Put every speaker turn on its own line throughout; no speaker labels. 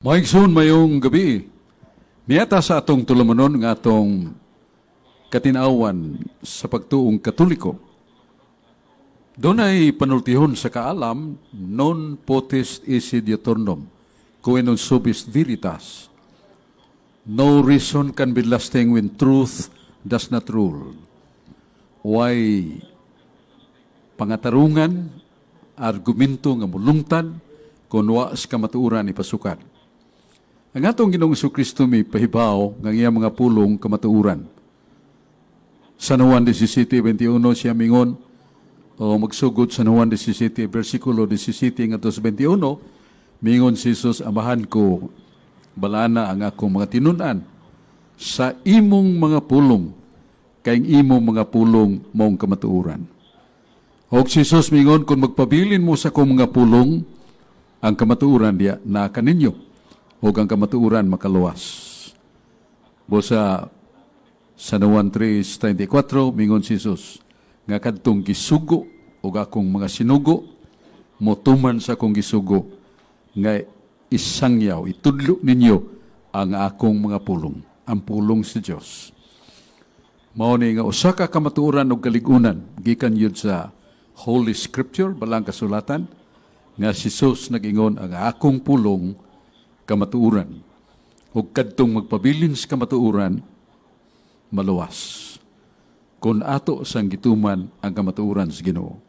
Mga igsoon, maayong gabii. Niya ta sa atong tulumanon nga atong katinawan sa pagtuong Katoliko. Dunay panultihon sa kaalam, non potest esse diuturnum, quae non subest veritas. No reason can be lasting when truth does not rule. Way pangatarungan, argumento nga mulungtad, kung wa sa kamatuoran ipasukad. Ang atong Ginoong Kristo may pahibaw nga iyang mga pulong kamatuoran. San Juan 17:21 siya mingon o magsugod sa Juan 17 versikulo 17 ngadto sa 21, mingon si Jesus, "Amahan ko, balana ang akong mga tinun-an sa imong mga pulong, kay ang imong mga pulong maong kamatuoran." Og si Jesus mingon, "Kung magpabilin mo sa akong mga pulong, ang kamatuoran diya na kaninyo ug ang kamatuoran makaluwas." Busa sa Juan 3:34 mingon si Jesus nga kadtong gisugo ug akong mga sinugo motuman sa akong gisugo nga isangyaw, itudlo ninyo ang akong mga pulong, ang pulong sa Dios. Mao ni nga usa ka kamatuoran ug kaligunan gikan yun sa Holy Scripture, Balaang Kasulatan, nga si Jesus nag-ingon, "Ang akong pulong kamatuoran." Ug kadtong magpabilin sa kamatuoran maluwas. Kung ato sang gituman ang kamatuoran sa Ginoo.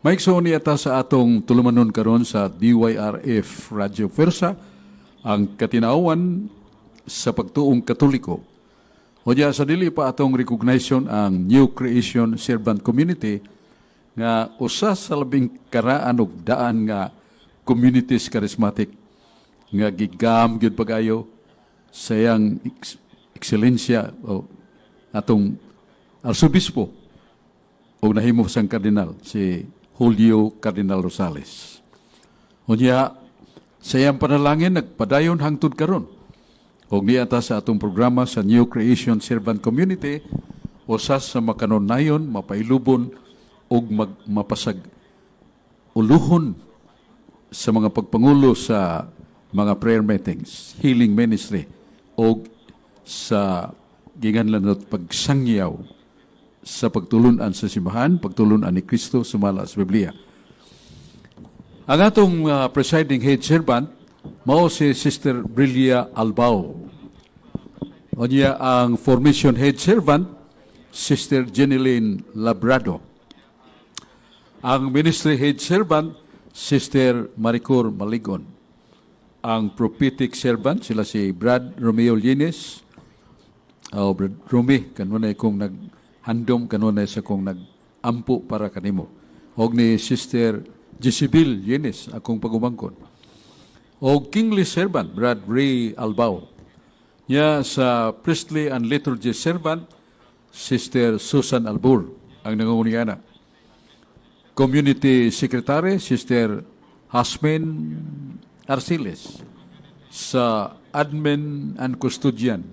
Mga igsoon, niya ta sa atong tulumanon karon sa DYRF Radio Fuerza, ang katinawan sa pagtuong Katoliko. Unya sa dili pa atong recognition ang New Creation Servant Community nga usa sa labing karaan og daan nga communities charismatic nga gigam gyud pag-ayo sa iyang ekselensya o atong arsobispo o nahimo sang kardinal, si Julio Cardinal Rosales. Unya sa iyang panalangin nagpadayon hangtod karon. Og niya ta sa atong programa sa New Creation Servant Community, usa sa makanunayon, mapailubon ug mapasag uluhon sa mga pagpangulo sa mga prayer meetings, healing ministry, o sa ginganlan at pagsangyaw sa pagtulunan sa simbahan, pagtulunan ni Kristo sumala sa Biblia. Ang atong presiding head servant, mao si Sister Brilia Albao. Unya ang formation head servant, Sister Jeneline Labrado. Ang ministry head servant, Sister Maricor Maligon. Ang prophetic servant, sila si Brad Romeo Llenes. Oh, Brad Romy, kanunay kong naghandom, kanunay sa kong nagampo para kanimo. Og ni Sister Jezebel Llenes, akong pagumangkon. Og kingly servant, Brad Ray Albao. Nya sa priestly and liturgy servant, Sister Susan Albur, ang nangunguniana. Community Secretary, Sister Hasmin Arciles. Sa Admin and Custodian,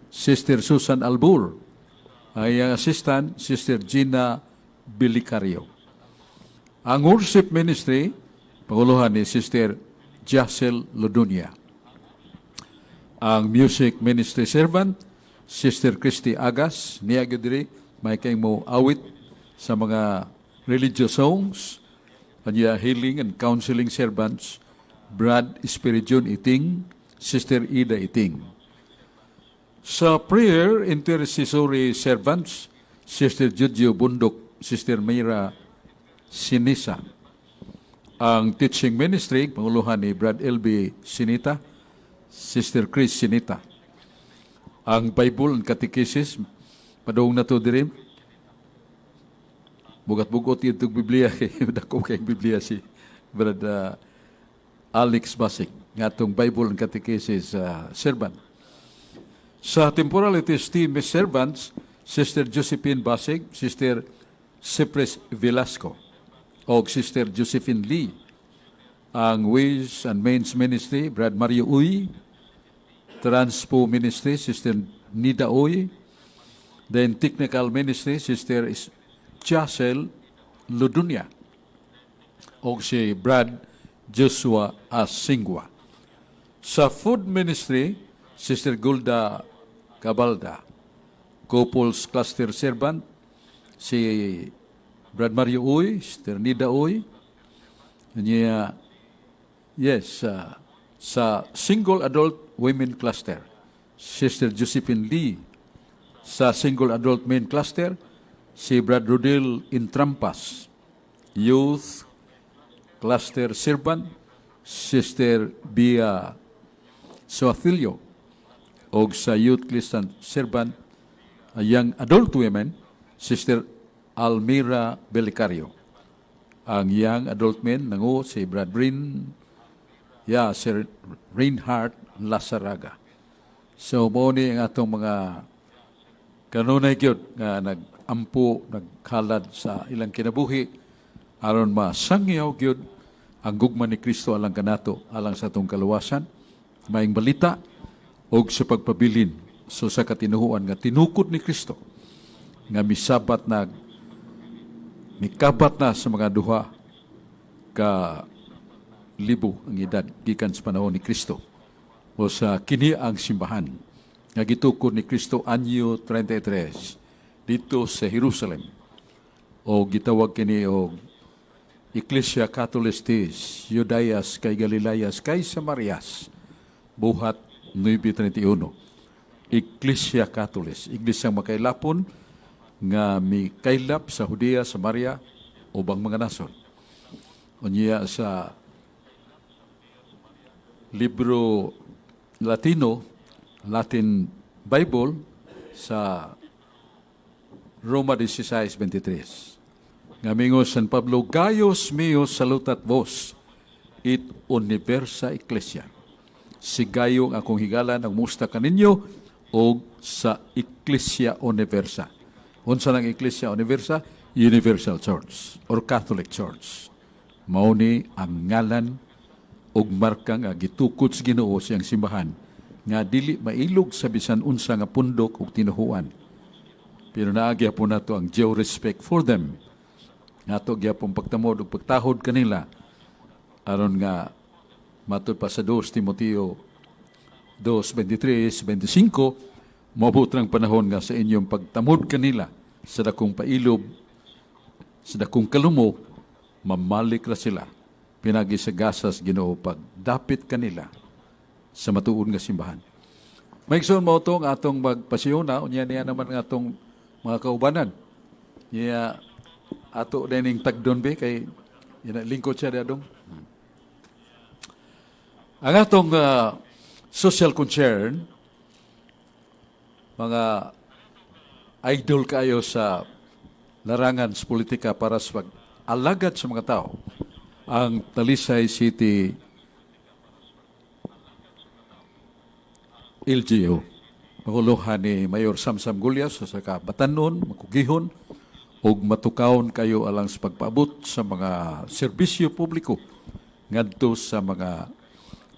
Sister Susan Albur. Ay ang assistant, Sister Gina Bilicario. Ang worship ministry, panguluhan ni Sister Jacel Lodonia. Ang music ministry servant, Sister Christy Agas, niya gyud diri, may kay mo awit sa mga religious songs, kanya healing and counseling servants, Brad Spiridion Iting, Sister Ida Iting. Sa prayer, intercessory servants, Sister Jojo Bundok, Sister Mira Sinisa. Ang teaching ministry, panguluhan ni Brad LB Sinita, Sister Chris Sinita. Ang Bible and Catechesis, padung na to diri. Bugat-bugot yung Biblia, kay dako kay Biblia si Brad Alex Basik, nga atong Bible and Catechesis servant. Sa Temporalities Team Servants, Sister Josephine Basig, Sister Cypress Velasco, o Sister Josephine Lee. Ang Ways and Means Ministry, Brad Mario Uy, Transpo Ministry, Sister Nida Uy, then Technical Ministry, Sister Chasel Ludunya, o si Brad Joshua Asingwa. Sa Food Ministry, Sister Gulda Cabalda. Couples Cluster Servant, si Brad Mario Uy, Sister Nida Uy. Niya, yes, sa Single Adult Women Cluster, Sister Josephine Lee. Sa Single Adult Men Cluster, si Brad Rodil Intrampas. Youth Cluster Servant, Sister Bia Soafilio. Og sa Youth Christian Servant, a Young Adult Women, Sister Almira Belicario. Ang Young Adult Men, nangu si Brad Rin, yeah, Sir Reinhard Lazaraga. So, mao ni ang atong mga kanunay gyud nga nag-ampo, naghalad sa ilang kinabuhi aron masangyaw gyud ang gugma ni Kristo alang kanato, alang sa atong kaluwasan, maayong balita og sa pagpabilin so sa katinuhuan nga tinukod ni Kristo nga misabat na, mikabat na sa mga 2,000 ang edad gikan sa panahon ni Kristo o sa kini ang simbahan nga gitukod ni Kristo anyo 33 dito sa Jerusalem o gitawag kini og Ecclesia Catholistis Judaias kay Galileas kay Samarias, Buhat 9:31. Ecclesia Catholis, Iglesia makailapon nga mikaylap sa Judea, Samaria ubang mga nasod. Unya sa libro Latino, Latin Bible, sa Roma 16:23. Nga mingon San Pablo, "Gaius meus salutat vos, et universa ecclesia." Si Gayo ang akong higala nagmusta kaninyo og sa Ecclesia Universa. Unsa nang Ecclesia Universa? Universal Church or Catholic Church. Mao ni ang ngalan og marka nga gitukod sa Ginoo siyang simbahan nga dili mailog sa bisan unsa nga pundok ug tinuhuan. Pero naa gyapon nato ang due respect for them. Nato gyapon pagtamod ug pagtahod kanila aron nga matud pa sa 2 Timoteo 2:23, 25, moabot ang panahon nga sa inyong pagtamod kanila sa dakong pailob, sa dakong kalumo, mamalik ra sila pinagi sa gasas Ginoo pagdapit kanila sa matuod nga simbahan. Maigsoon, mao to ang atong magpasiyona, unya niya naman ang atong mga kaubanan. Niya ato dining tagdon be kay ina lingkod siya diadong. Ang atong social concern, mga idol kayo sa larangan sa politika para sa pag-alagad sa mga tao, ang Talisay City LGU. Panguluhan ni Mayor Samsam Gullas sa kabatanon, makugihon, ug matukawon kayo alang sa pagpaabot sa mga serbisyo publiko ngadto sa mga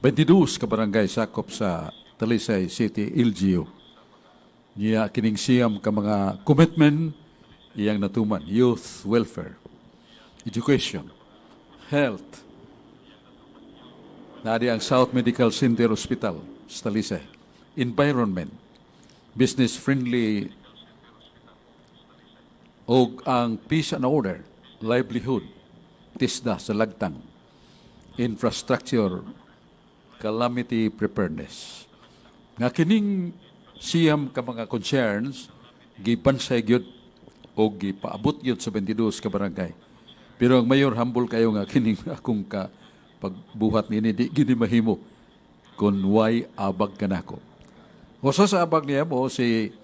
22 ka barangay sakop sa Talisay City LGU. Niya kining siyam ka mga commitment iyang natuman: youth welfare, education, health, naa di ang South Medical Center Hospital sa Talisay, environment, business friendly og ang peace and order, livelihood, tisda sa lagtang, infrastructure, calamity preparedness. Nga kining siyam ka mga concerns gibansay gyud o gipaabot gyud sa 22 ka barangay. Pero ang mayor humble kayo nga kining akong ka pagbuhat nini di gini mahimo kung way abag kanako. Usa sa abag niya mo si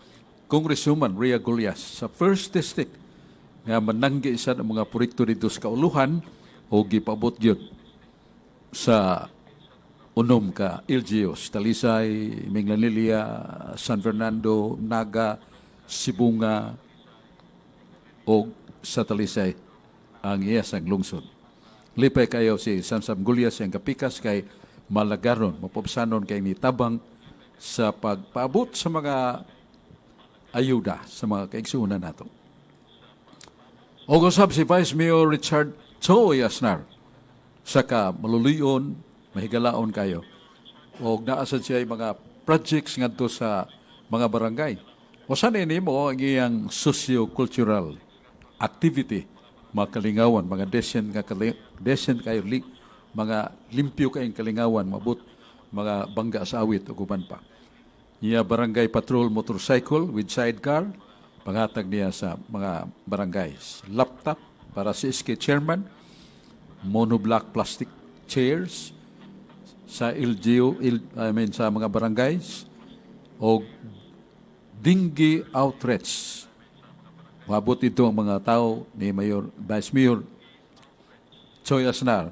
Congresswoman Rhea Gullas sa First District nga mananggi sa mga proyekto dito sa kauluhan o gipaabot gyud sa 6 ka LGUs, Talisay, Minglanilla, San Fernando, Naga, Sibonga o sa Talisay ang iyasang lungsod. Lipay kayo si Samsam Gullas ang kapikas kay malagaron, mapubsanon kay nitabang sa pagpaabot sa mga ayuda sa mga kaigsuonan nato. Og usab si Vice Mayor Richard Choi Asnar sa ka maluluyon, mahigalaon kayo. Og naa sad siya mga projects ngadto sa mga barangay. O sa nimo ang iyang socio-cultural activity, mga kalingawan, mga decent nga decent kayo li, mga limpyo kayong kalingawan, mabot mga bangga sa awit ug uban pa. Niya barangay patrol motorcycle with sidecar, panghatag niya sa mga barangays. Laptop para sa SK chairman, monoblock plastic chairs sa LGU, I mean sa mga barangays, o dengue outreach. Mabot ito ang mga tao ni Mayor, Vice Mayor Choi Asnar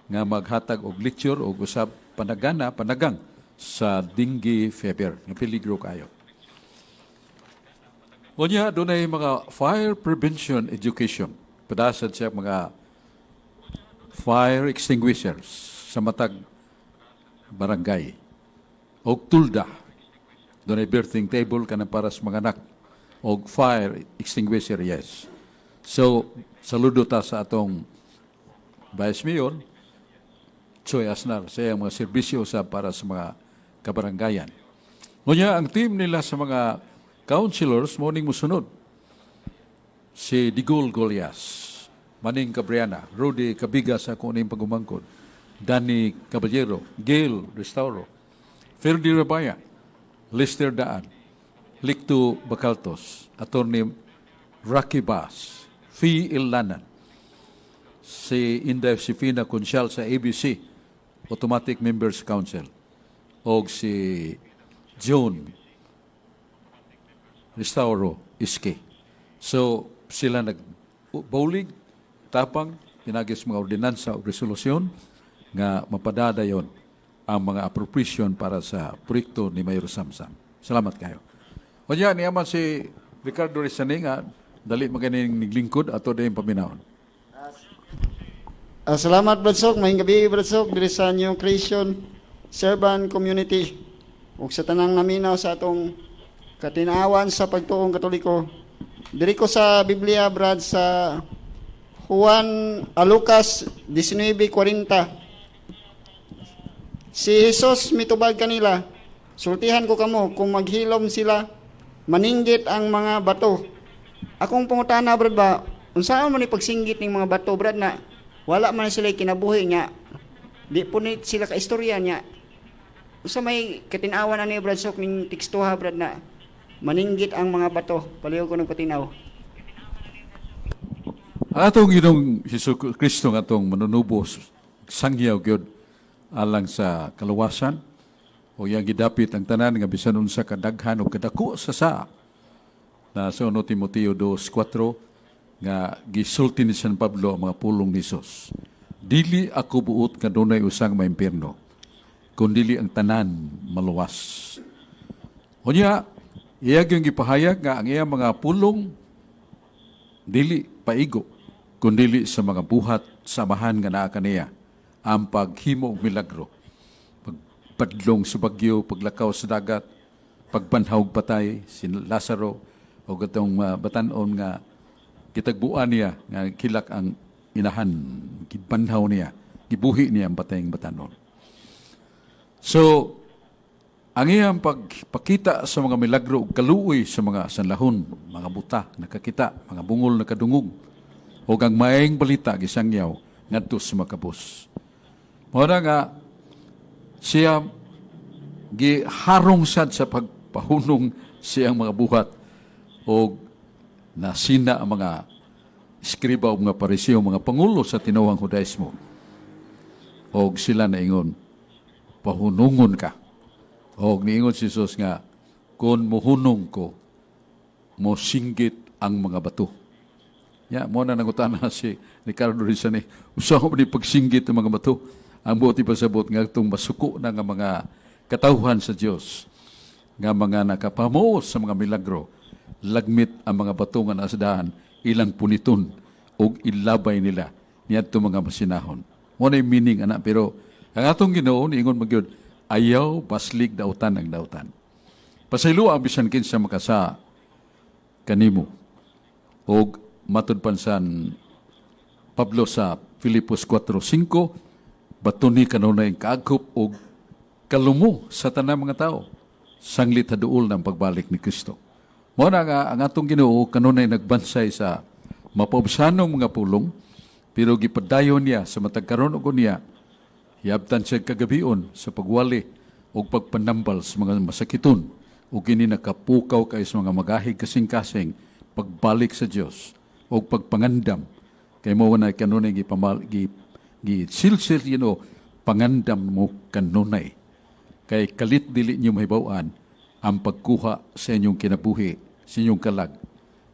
nga maghatag og lecture og usab panagana, panagang sa dengue fever nga peligro kayo. Unya, dunay mga fire prevention education. Padasad siya mga fire extinguishers sa matag barangay. Og tulda. Dunay birthing table kanang para sa mga anak. Og fire extinguisher, yes. So, saludo ta sa atong Vice Mayor, Choi Asnar, sa iyang mga serbisyo sa para sa mga kabarangayan. Ngunya, ang team nila sa mga councilors, mao ning musunod. Si Digol Golias, Maning Cabriana, Rudy Cabiga sa kuning pagumangkod, Danny Caballero, Gail Restauro, Ferdy Rabaya, Lester Daan, Licto Bacaltos, Attorney Rocky Bass, Fee Ilanan, si Inday Sifina Consyal sa ABC, Automatic Members Council, o si Joan Restauro Iske. So, sila nag-bowling, tapang, pinagis mga ordinansa o resolusyon nga mapadadayon ang mga appropriation para sa proyekto ni Mayor Samsam. Salamat kayo. O yan, niyaman si Ricardo Rizani nga dali maganing niglingkod ato din paminawon.
Salamat, Brad Sok, maayong gabi, Brad Sok, diri sa New Creation Servant Community ug sa tanang naminaw sa atong katinawan sa pagtuong Katoliko. Diri ko sa Biblia, Brad, sa Juan a Lucas 19:40. Si Jesus mitubag kanila, "Sultihan ko kamo, kung maghilom sila, maninggit ang mga bato." Akong pangutana, Brad, ba, unsaon man ni pagsinggit ning mga bato, Brad, na wala man sila kinabuhi nga di po ni sila ka istorya niya? Usa may katinawan ani, Brad Sok, ning tekstuha, Brad, na maninggit ang mga bato? Palihog ko ng patinaw.
Ang atong Ginoong Hesus Kristo nga atong manunubos, sangyaw gyud alang sa kaluwasan o iyang gidapit ang tanan nga bisan unsa kadaghan o kadako sa saa na sa 1 Timoteo 2:4 nga gisulti ni San Pablo ang mga pulong ni Jesus. "Dili ako buot nga dunay usang maimpierno, kundili ang tanan maluwas." Unya, iya gyud gipahayag nga ang iyang mga pulong dili paigo, kundili sa mga buhat sa Amahan nga naa kaniya, ang paghimo og milagro, pagpadlong sa bagyo, paglakaw sa dagat, pagbanhaw og patay si Lazaro o katong batan-on nga gitagbuan niya nga kilak ang inahan, gibanhaw niya, gibuhi niya ang patayng batan-on. So ang iyang pagpakita sa mga milagro ug kaluoy sa mga sanlahon, mga buta nakakita, mga bungol nakadungog, ug ang maayong balita gisangyaw ngadto sa makabos. Mao na nga siya giharong sad sa pagpahunong siyang mga buhat og nasina ang mga eskriba o mga Pariseo, mga pangulo sa tinuohang Hudaismo. Og sila naingon, "Pahunungon ka." Og niingon si Jesus nga, "Kung muhunong ko, mo singgit ang mga bato." Ya, mao na nangutana si Ricardo Rizani, usa ko ni pagsinggit ng mga bato? Ang buot ipasabot nga itong masuko na nga mga katawhan sa Dios nga mga nakapamuos sa mga milagro, lagmit ang mga bato nga nasa daan, ilang puniton og ilabay nila niadto mga masinahon. Mao na meaning ana, pero ang atong Ginoo niingon magyud, "Ayaw baslig dautan ang dautan. Pasaylo ang bisan kinsa makasa kanimo." Og matud pan San Pablo sa Filipos 4:5, batuni kanunay ang kaagkop og Kalumo sa tanang mga tao sanglit haduol ng pagbalik ni Kristo. Mao na nga ang atong Ginoo kanunay nagbansay sa mapaubsanong mga pulong, pero gipadayon niya sa matag karon ug unya. Hiabtan siya kagabion sa pagwali ug pagpanambal sa mga masakiton, ug kini nakapukaw kay sa mga magahig kasing-kasing pagbalik sa Dios ug pagpangandam, kay mao na kanunay gipamal gi gisilsil pangandam mo kanunay, kay kalit dili niyo mahibaw-an ang pagkuha sa inyong kinabuhi, sa inyong kalag,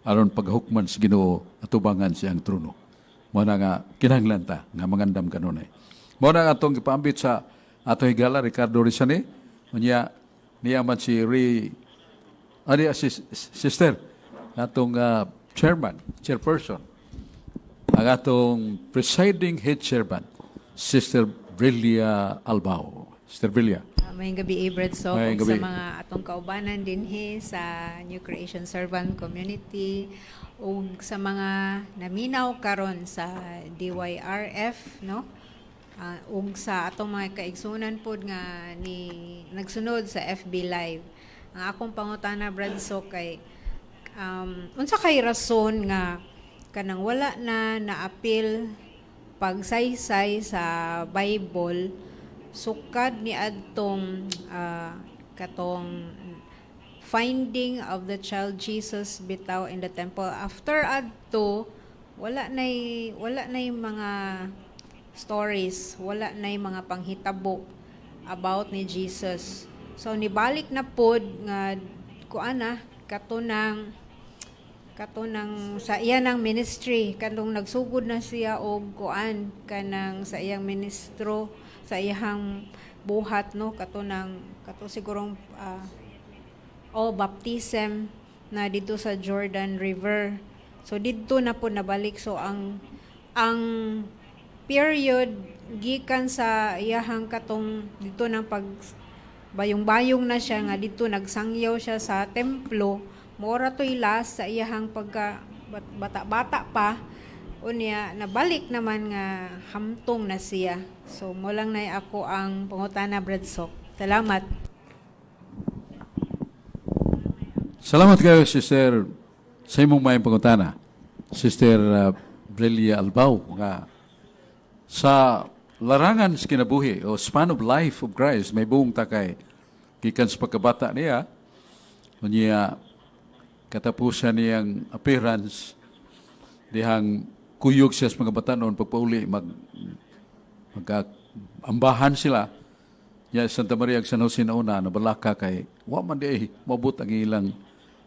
aron paghukman sa Ginoo atubangan siyang trono. Mao na nga kinahanglan ta nga mangandam kanunay. Mao na nga atong gipaambit sa ato higala Ricardo Rizane, unya niya man si Ray ani si sister atong chairman, chairperson, ang atong presiding head chairman, Sister Brilia Albao. Sister Brilia.
Maayong gabi, Brad Sok,
Maayong
ug sa
gabi.
Mga atong kaubanan dinhi sa New Creation Servant Community ug sa mga naminaw karon sa DYRF, no? Ug sa atong mga kaigsunan pod nga ni nagsunod sa FB Live. Ang akong pangutana, Brad Sok, kay unsa kay rason nga kanang wala na naapil pagsaysay sa Bible sukad ni adtong katong finding of the child Jesus bitaw in the temple? After adto, wala nay mga stories, wala nay mga panghitabo about ni Jesus. So nibalik na pod nga kuan na kato nang sa iya ng ministry, kanong nagsugod na siya og kuan kanang sa iyang ministro, sa iyang buhat, no, kato nang kato sigurong o baptism na dito sa Jordan River. So didto na po nabalik. So ang period gikan sa iyahang katong dito nang pag bayong-bayong na siya nga dito nagsangyaw siya sa templo, mora to'y last sa iyahang pagka bata-bata pa. Unya nabalik naman nga hamtong na siya. So mo lang nay ako ang pangutana, Brad Sok. Salamat.
Salamat kayo, Sister, sa imong maayong pangutana. Sister Brelia Albao, nga sa larangan sa kinabuhi o span of life of Christ, may buong takay gikan sa pagkabata niya, unya katapusan niyang appearance, dihang kuyog siya sa mga batanon, pagpauli, mag ambahan sila. Ya Santa Maria ug San Jose na una nabalaka kay wa man di ay maabot ang ilang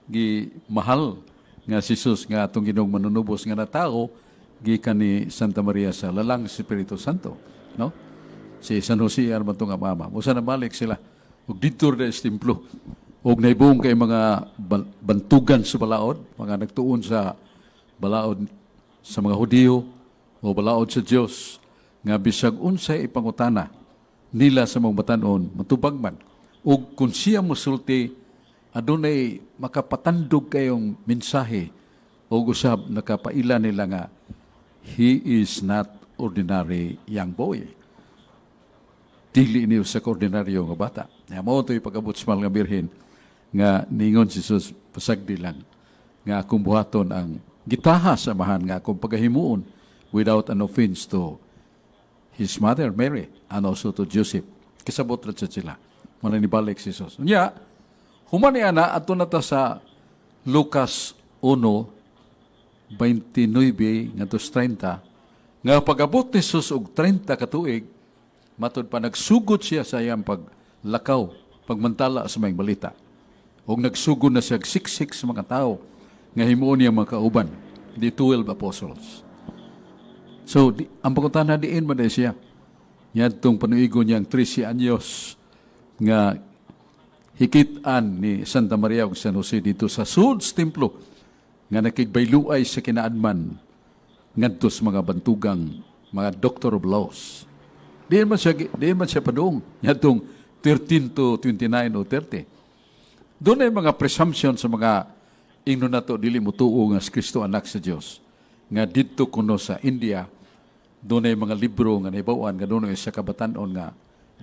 gi mahal nga si Jesus nga atong Ginoong manunubos nga natao gikan ni Santa Maria sa lalang Espiritu Santo, no? Si San Jose man nga mama usa na balik sila ug didto ra sa templo ug naibong kay mga bantugan sa balaod, mga nagtuon sa balaod sa mga Hudiyo o balaod sa Dios, nga bisag unsay ipangutana nila sa mga batanon, matubag man. Ug kung siya mosulti, adunay makapatandog kayong mensahe o usab nakapaila nila nga he is not ordinary young boy. Dili niyo sa ordinaryo nga bata. Ya mao to'y pag-abot sa mahal nga Birhen nga ningon si Jesus, pasagdi lang nga akong buhaton ang gitaha sa Amahan nga akong pagahimuon, without an offense to his mother Mary and also to Joseph. Kasabot ra sad sila. Mao nibalik si Jesus. Unya, human niya na ato na ta sa Lucas 1:29 ngadto sa 30, nga pag-abot ni Jesus og 30 ka tuig, matud pa nagsugod siya sa iyang paglakaw, pagmantala sa maayong balita. Og nagsugod na siya og siksik sa mga tao nga himuon niya mga kauban, the 12 apostles. So, ang pangutana, diin man diay siya niadtong panuigon niyang 13 anyos nga hikit-an ni Santa Maria ug San Jose dito sa sulod sa templo nga nakigbayluay sa kinaadman ngadto sa mga bantugang mga doctor of laws? Diin man siya padung niadtong 13 to 29 o 30? Doon ay mga presumption sa mga ingno nato dili motuo nga si Kristo anak sa Dios, nga didto kuno sa India doon ay mga libro nga nahibaw-an nga doon ay sa kabatanon nga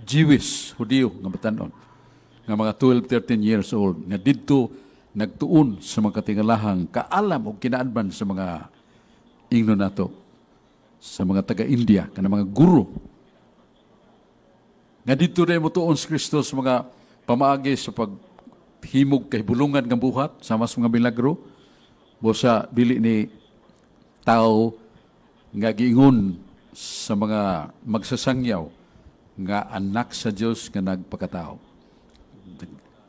Jewish, Hudiyo nga batanon nga mga 12, 13 years old nga didto nagtuon sa mga katingalahang kaalam o kinaadman sa mga ingno nato sa mga taga-India, kana mga guru nga didto na motuon si Kristo sa mga pamaagi sa paghimog kay bulungan nga buhat sama sa mga milagro. Busa dili ni tao nga giingon sa mga magsasangyaw nga anak sa Dios nga nagpakatao.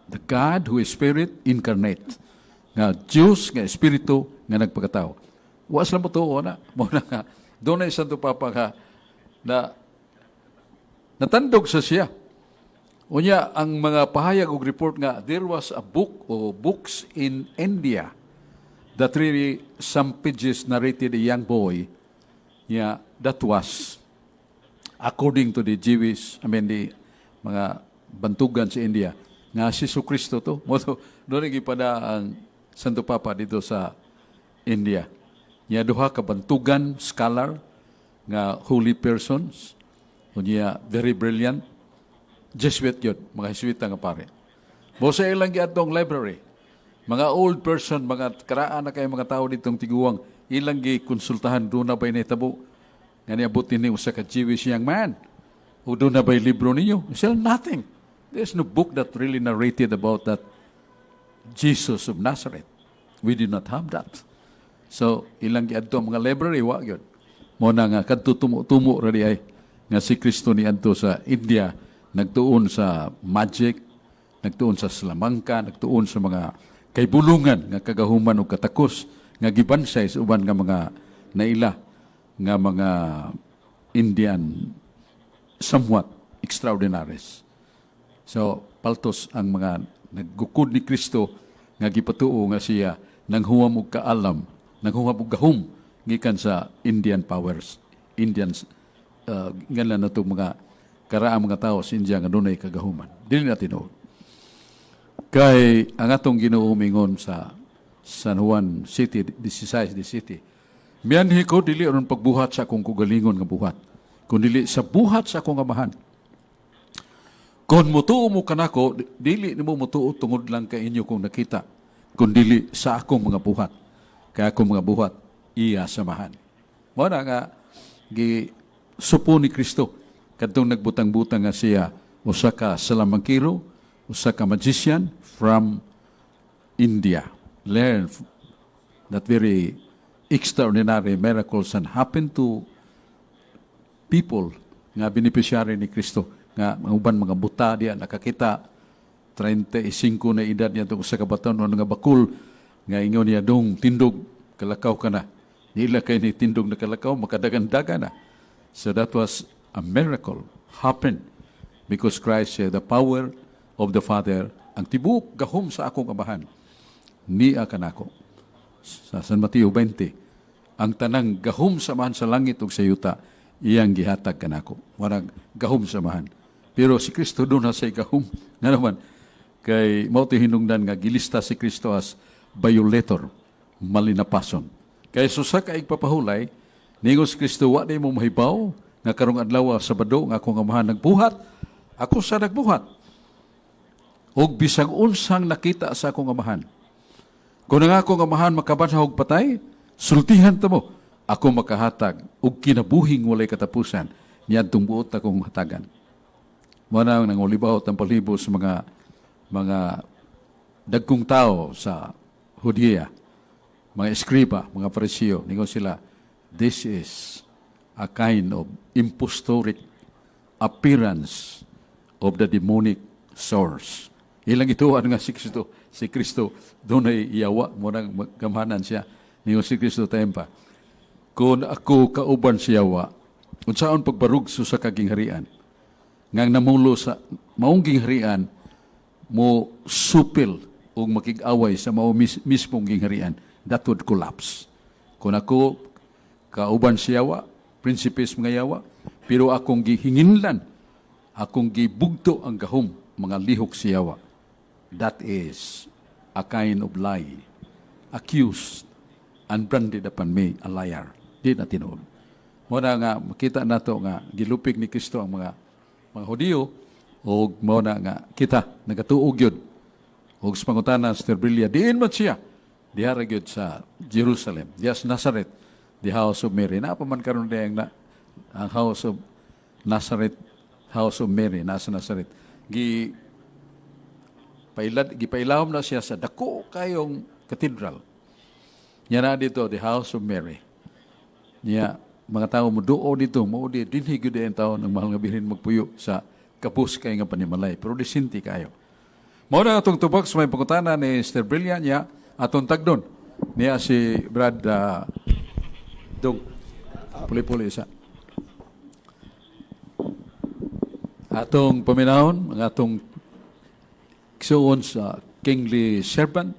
The God who is spirit incarnate. Nga Dios nga espiritu nga nagpakatao. Wa sila motuo na. Mao na nga dunay Santo Papa nga na natandog sa siya. Unya ang mga pahayag og report nga there was a book o books in India that really some pages narrated a young boy, yeah, that was according to the Jewish, I mean, the mga bantugan sa India nga si Kristo to. Mao to doon gipada ang Santo Papa dito sa India. Nya duha ka bantugan scholar nga holy persons, unya very brilliant Jesuit yun, mga Jesuita nga pare. Mo sa ilang giadtong library, mga old person, mga karaan na kay mga tao ditong tiguang, ilang gi konsultahan, duna ba'y nahitabo nga niabot ni usa ka Jewish young man? O duna ba'y libro ninyo? Still nothing. There's no book that really narrated about that Jesus of Nazareth. We did not have that. So, ilang giadto ang mga library, wa gyud. Mao na nga kadto tumo-tumo ra di ay nga si Kristo ni adto sa India, nagtuon sa magic, nagtuon sa salamangka, nagtuon sa mga kaybulungan nga kagahuman og katakos nga gibansay sa uban nga mga naila nga mga Indian somewhat extraordinaries. So, paltos ang mga naggukod ni Kristo nga gipatuo nga siya nanghuwam og kaalam, nanghuwam og gahom gikan sa Indian powers, Indians, nga na mga karaang mga tao sa India nga dunay kagahuman. Dili na tinuod. Kay ang atong Ginoo mingon sa San Juan City, 16 the City, "Mianhi ko dili aron pagbuhat sa akong kugalingon nga buhat, kundi sa buhat sa akong Amahan. Kung mutuo mo kanako, dili nimo mutuo tungod lang kay inyo kong nakita, kundili sa akong mga buhat. Kay akong mga buhat, iya samahan." Mao na nga gi supo ni Kristo kadtong nagbutang-butang nga siya usa ka salamangkiro, usa ka magician from India. Learn that very extraordinary miracles and happen to people nga beneficiary ni Kristo, nga mga uban mga buta diya nakakita, 35 na edad niya itong usa ka batanon nga bakul nga ingon niya, "Dong, tindog, kalakaw ka na." Nila kay ni tindog na kalakaw, makadagan-daga na. So that was a miracle happened because Christ said the power of the Father, ang tibuok gahom sa akong Amahan niya kanako. Sa San Mateo 20, ang tanang gahom sa Amahan sa langit ug sa yuta iyang gihatag kanako. Warang gahom sa Amahan. Pero si Kristo duna say gahom. Nga naman, kay mao to hinungdan nga gilista si Kristo as violator, malinapason. Kay sa ka igpapahulay, ningon si Kristo, "Wa di mo mahibaw nga karong adlaw Sabado nga akong Amahan nagbuhat, ako sa nagbuhat. Og bisag unsang nakita sa akong Amahan. Kung ang akong Amahan makabanhaw og patay, sultihan ta mo, ako makahatag og kinabuhing walay katapusan niadtong buot akong hatagan." Mao na ang nangulibawot ang palibo sa mga dagkong tao sa Judea, mga eskriba, mga Pariseo, ningon sila, "This is a kind of impostoric appearance of the demonic source." Ilang ituan nga si Kristo dunay yawa, mao nang gamhanan siya. Ningon si Kristo tempa, "Kung ako kauban si yawa, unsaon pagbarug sa kagingharian? Ngang namulo sa maong gingharian mo supil og makig-away sa mao mismong gingharian, that would collapse. Kung ako kauban si yawa, prinsipes mga yawa, pero akong gihinginlan, akong gibugto ang gahom, mga lihok si yawa. That is a kind of lie, accused and branded upon me a liar." Di na tinuod. Mao na nga makita nato nga gilupig ni Kristo ang mga mga Hudiyo og mao na nga kita nagatuo gyud og sa pangutana, Sister Brilia, diin man siya? Diha ra gyud sa Jerusalem, diha sa Nazareth, the house of Mary. Naa pa man karon diha ang house of Nazareth, house of Mary, nasa Nazareth. Gipailawom na siya sa dako kayong cathedral. Nya na dito, the house of Mary. Nya, mga tao mo duo dito, mo di dinhi gyud ang tao ng Mahal nga Birhen magpuyo sa kapus kay nga panimalay. Pero disinti kayo. Mao na atong tubag sa may pangutana ni Sister Brilliant niya, atong tagdon. Niya si Brad Dong. Puli-puli isa. Atong paminahon, ang atong igsuon sa kingly servant,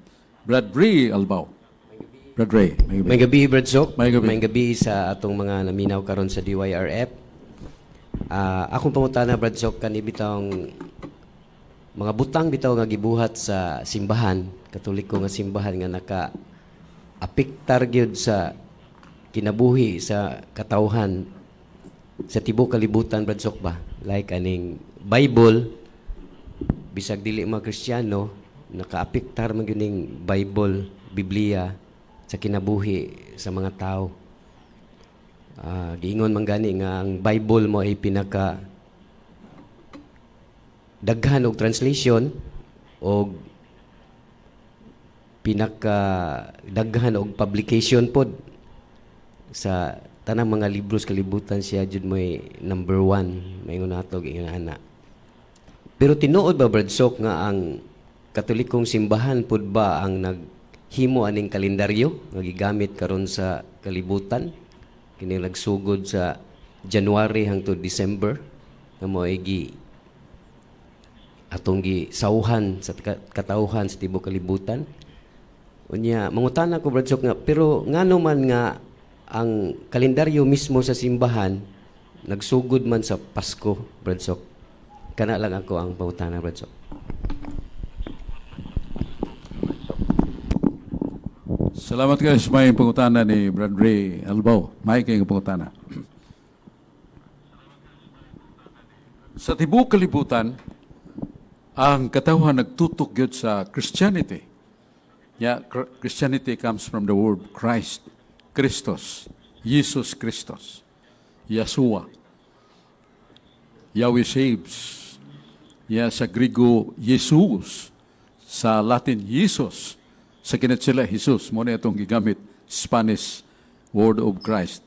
Brad Ray Albao. Brad Ray. May gabi.
May gabi, Brad Sok.
May gabi.
May gabi sa atong mga naminaw karon sa DYRF. Akong pangutana, Brad Sok, kani bitawng mga butang bitaw nga gibuhat sa simbahan, Katoliko nga simbahan nga naka apektar gyud sa kinabuhi sa katawhan sa tibuok kalibutan, Brad Sok, ba? Like aning Bible, bisag dili mga Kristiyano, nakaapektar man gyud ning Bible, Biblia sa kinabuhi sa mga tao. Giingon man gani nga ang Bible mo ay pinaka daghan og translation og pinaka daghan og publication pod sa tanang mga libros kalibutan. Siya jud mo'y number one, maingon nato, ingon ana. Pero tinuod ba, Brad Sok, nga ang Katolikong simbahan pud ba ang naghimo aning kalendaryo nga gigamit karon sa kalibutan, kini nagsugod sa January hangtod December nga mo ay gi atong gisawhan sa katawhan sa tibuok kalibutan? Unya, mangutana ko, Brad Sok, nga pero ngano man nga ang kalendaryo mismo sa simbahan nagsugod man sa Pasko, Brad Sok? Kana lang ako ang pangutana, Brad Sok.
Salamat kayo sa may pangutana ni Brad Ray Albao. May kayong pangutana. Sa tibuok kalibutan, ang katawhan nagtutok gyud sa Christianity. Yeah, Christianity comes from the word Christ, Christos, Jesus Christos, Yeshua. Yahweh saves. Yeah, sa Grigo, Jesus. Sa Latin, Jesus. Sa Kinetsila, Jesus. Mo na itong gigamit, Spanish word of Christ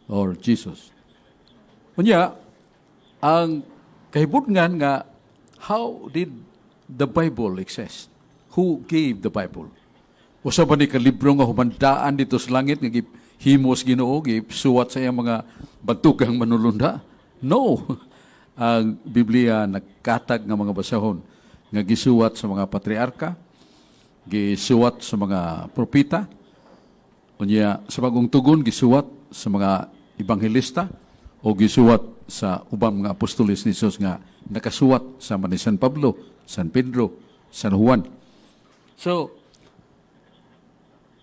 or Jesus. Unya, ang kahibutngan nga, how did the Bible exist? Who gave the Bible? Usa ba ni ka libro nga humandaan dito sa langit nga gihimos Ginoo, gisuwat sa iyang mga bantugang manulunda? No. Ang Biblia nagkatag nga mga basahon nga gisuwat sa mga patriarka, gisuwat sa mga propeta, unya sa bagong tugon gisuwat sa mga ebanghelista o gisuwat sa ubang mga apostoles ni Jesus nga nakasuwat sa ni San Pablo, San Pedro, San Juan. So,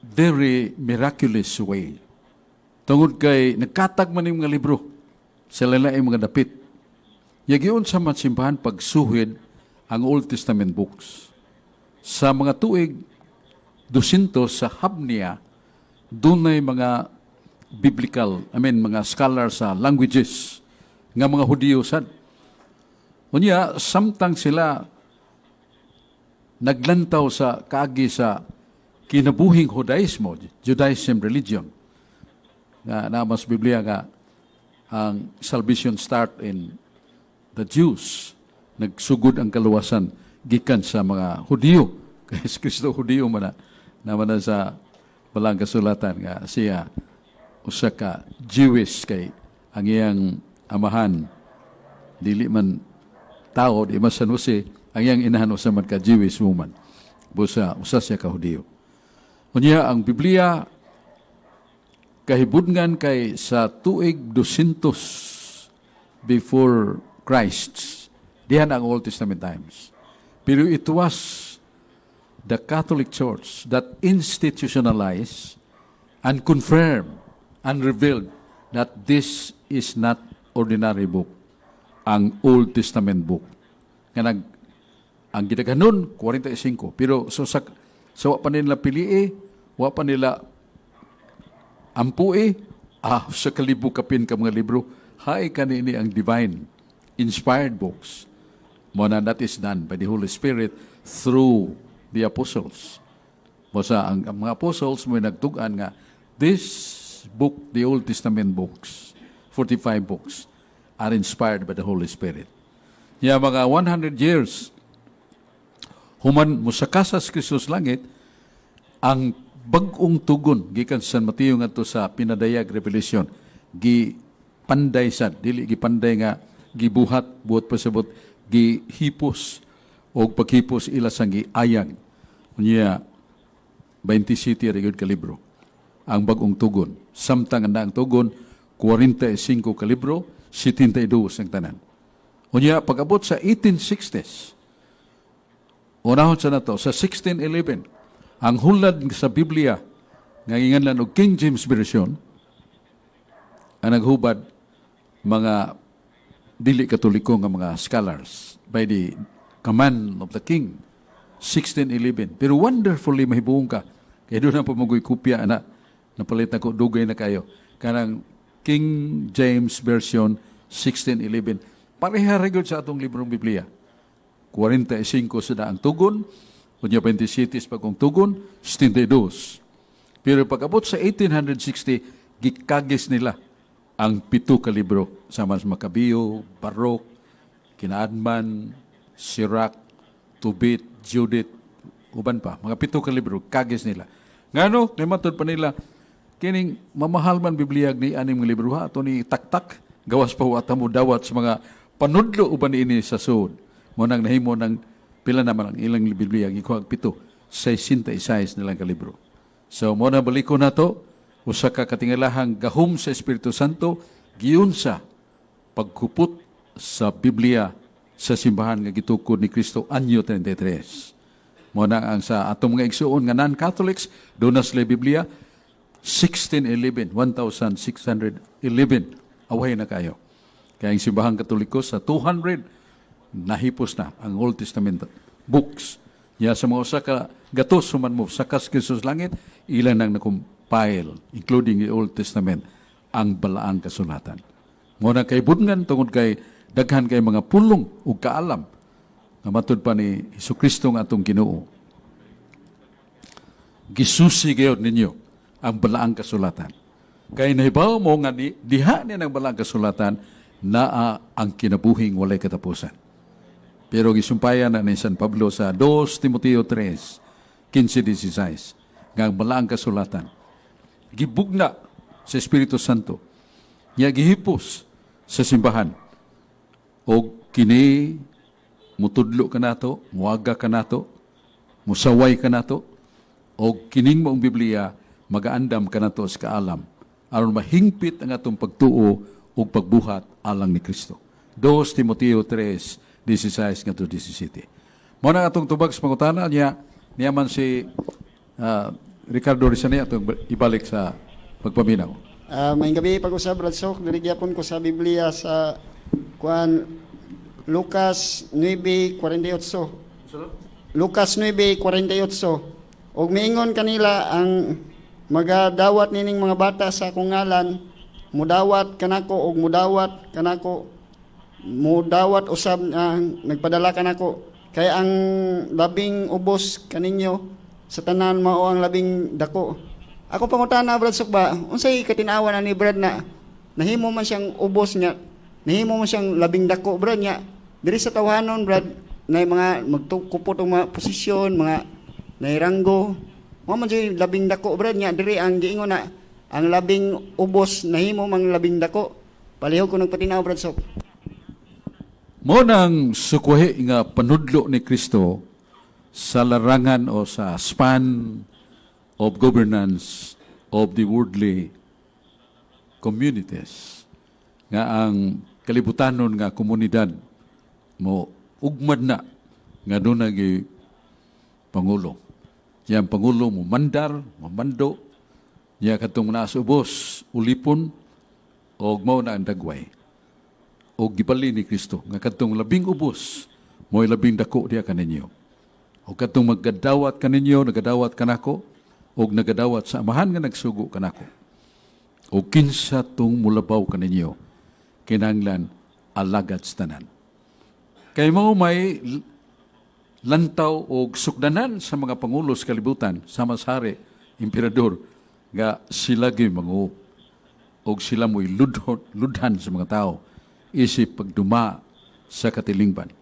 very miraculous way. Tungod kay nagkatag man yung mga libro sa lain mga dapit. Yagiyon sa man simbahan pagsuhid ang Old Testament books. Sa mga tuig 200 sa Habnia, dunay mga biblical, I mean mga scholar sa languages nga mga Hudiyo sad. Unya, samtang sila naglantaw sa kaagi sa kinabuhing Judaismo, Judaism religion, nga namas Biblia nga ang salvation start in the Jews. Nagsugod ang kaluwasan gikan sa mga Hudiyo. Kay si Kristo Hudiyo man na, naman na sa balang kasulatan nga siya usa ka Jewish kay ang iyang amahan dili man tao, di man San Jose, ang iyang inahan usa man ka Jewish woman, busa usa siya ka Hudiyo. Unya, ang Biblia kahibudngan kay sa tuig 200 before Christ, dihan ang Old Testament times, pero it was the Catholic Church that institutionalized and confirmed and revealed that this is not ordinary book. Ang Old Testament book. Nga ang gidaghanon 45, pero so sa wa pa nila pilii, wa pa nila ampui sa kalibo kapin ka mga libro hay kanini ang divine inspired books mo na. That is done by the Holy Spirit through the apostles mo. Sa ang mga apostles mo nagtug-an nga this book, the Old Testament books, 45 books, are inspired by the Holy Spirit. Ya mga 100 years human musaka si Kristo sa langit, ang bag-ong tugon gikan sa San Mateo ngadto sa Pinadayag, Revelation, gi panday sa dili gipanday nga gibuhat buot pasabot, gihipos og paghipos ila sang giayag. Unya 27 ra gyud ka libro ang bag-ong tugon, samtang ang daang tugon 45 ka libro, 72 ang tanan. Unya pag-abot sa 1860s, unahon sa nato sa 1611, ang hulad sa Biblia nga ginganlan og King James Version, ang naghubad mga dili Katoliko nga mga scholars by the command of the king, 1611. Pero wonderfully mahibuong ka kay doon ang pamugoy kopya ana, napalit na ko dugay na kayo kanang King James Version 1611. Pareha ra gyud sa atong librong Biblia, 45 sa daang tugon, unya 27 sa bagong tugon, 72. Pero pag-abot sa 1860, gikagis nila ang 7 ka libro sama sa Macabeo, Baruch, Kinaadman, Sirach, Tobit, Judith, uban pa. Mga 7 ka libro, kagis nila. Ngano, kay matod pa nila, kining mamahal man Biblia ni aning mga libro ha, ato ni taktak, gawas pa wata mo dawat sa mga panudlo uban ini sa sud. Mo nang nahimo ng pila naman ang ilang Biblia, gikuha 7, 66 nilang kalibro. So mo na baliko na to, usa ka katingalahang gahom sa Espiritu Santo giunsa pagkupot sa Biblia sa simbahan nga gitukod ni Kristo anyo 33. Mo na ang sa atong mga igsuon nga non-Catholics, doon na sila Biblia 1611, 1611. Away na kayo. Kaya ang simbahang Katoliko sa 200 nahipos na ang Old Testament books. Ya sa mga usa ka gatos human mo sakas Kristo sa langit, ilan ang na-compile, including the Old Testament, ang balaang kasulatan. Mo na kay budngan tungod kay daghan kay mga pulong ug kaalam nga matud pa ni Hesukristo nga atong Ginoo. Gisusi gayud ninyo ang balaang kasulatan. Kay nahibaw mo nga diha ni ang balaang kasulatan naa ang kinabuhing walay katapusan. Pero gisumpayan na ni San Pablo sa 2 Timoteo 3, 15-16, nga ang balaang kasulatan gibugna sa Espiritu Santo, nya gihipos sa simbahan, og kini mutudlo kanato, muaga kanato, musaway kanato, og kining maong Biblia magaandam kanato sa kaalam aron mahingpit ang atong pagtuo ug pagbuhat alang ni Kristo. 2 Timoteo 3, 16 ngadto 17. Mao na atong tubag sa pangutana niya niya man si Ricardo Rizani atong ibalik sa pagpaminaw.
Maayong gabi pag-usab, Brad Sok, diri gyapon ko sa Biblia sa kuan, Lucas 9:48. Lucas 9:48. Og miingon kanila, "Ang magadawat nining mga bata sa akong ngalan, mudawat kanako, og mudawat kanako, mudawat usab ang nagpadala kanako. Kay ang labing ubos kaninyo sa tanan mao ang labing dako." Ako pangutana, Brad Sok ba, unsay katinawan ani, Brad, na nahimo man siyang ubos niya, nahimo man siyang labing dako, Brad, niya diri sa tawhanon, Brad, na mga magtukupot og mga posisyon, mga nairanggo. Mao man siya labing dako, Brad, niya diri ang giingon na ang labing ubos nahimo mang labing dako. Palihog ko nagpatinaw, Brad Sok.
Mo nang sukwahi nga panudlo ni Kristo sa larangan o sa span of governance of the worldly communities nga ang kalibutanon nga komunidad mo ugmad na nga doon nagi pangulo. Yang pangulo mo mandar, mamando, niya katong naa sa ubos, ulipon, og mao na ang dagway. O gibali ni Kristo nga kadtong labing ubos mo'y labing dako diha kaninyo. O kadtong maggadawat kaninyo, nagadawat kanako og nagadawat sa Amahan nga nagsugo kanako. O kinsa tong mulabaw kaninyo, kinahanglan alagad sa tanan. Kay mao may lantaw og sukdanan sa mga pangulo sa kalibutan, sama sa hari, emperador, nga sila gyud manguo og sila mo'y ludhan sa mga tao isip pagduma sa katilingban.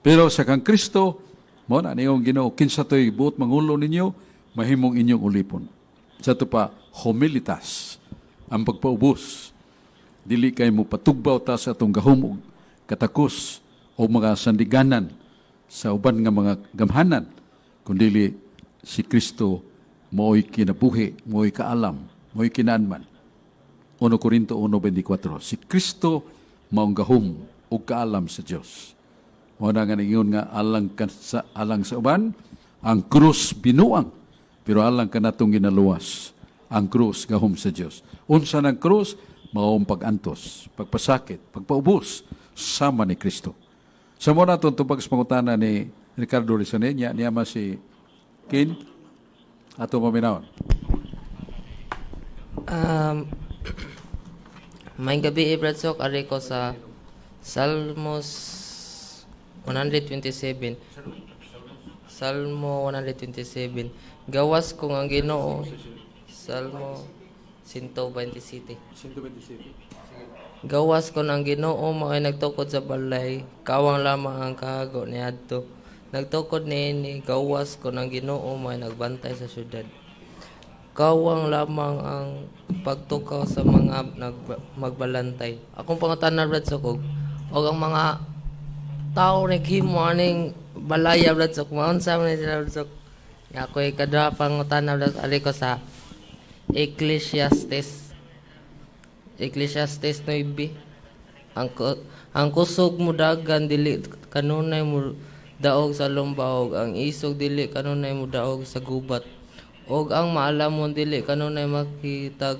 Pero sa kang Kristo, mo na niyong Ginoo, kinsa to'y buot mangulo ninyo, mahimong inyong ulipon. Sa ato pa, humilitas, ang pagpaubos. Dili kay mo patugbaw ta sa atong gahom og katakos o mga sandiganan sa uban nga mga gamhanan, kundili si Kristo mo'y kinabuhi, mo'y kaalam, mo'y kinaanman. 1 Corinto 1:24. Si Kristo maong gahom ug kaalam sa Dios. Mao na nga ningon nga alang sa uban ang krus binuang, pero alang kanatong ginaluwas, ang krus gahom sa Dios. Unsa nang krus? Mao ang pag-antos, pagpasakit, pagpaubos sama ni Kristo. Sa mo na tubag sa pangutana ni Ricardo Rizanenya, niya ma si Kin ato paminawon.
May gabi, Brad Sok, ari ko sa Salmos 127. Salmo 127. Gawas kung ang Ginoo. Salmo 127. Gawas kon ang Ginoo mao'y nagtukod sa balay, kawang lamang ang kahago niadto. Nagtukod niini, gawas kon ang Ginoo mao'y nagbantay sa syudad. Kawang lamang ang pagtukaw sa mga magbalantay. Akong pangutana, Brad Sok, og ang mga tao naghimo aning balaya, Brad Sok, maunsa man ni sila, Brad Sok? Nga ako'y kadua pangutana, Brad, ali ko sa Ecclesiastes. Ecclesiastes 9. Ang kusog mo dagan dili kanunay mo daog sa lumbaog, ang isog dili kanunay mo daog sa gubat. Og ang maalamon dili kanunay makitag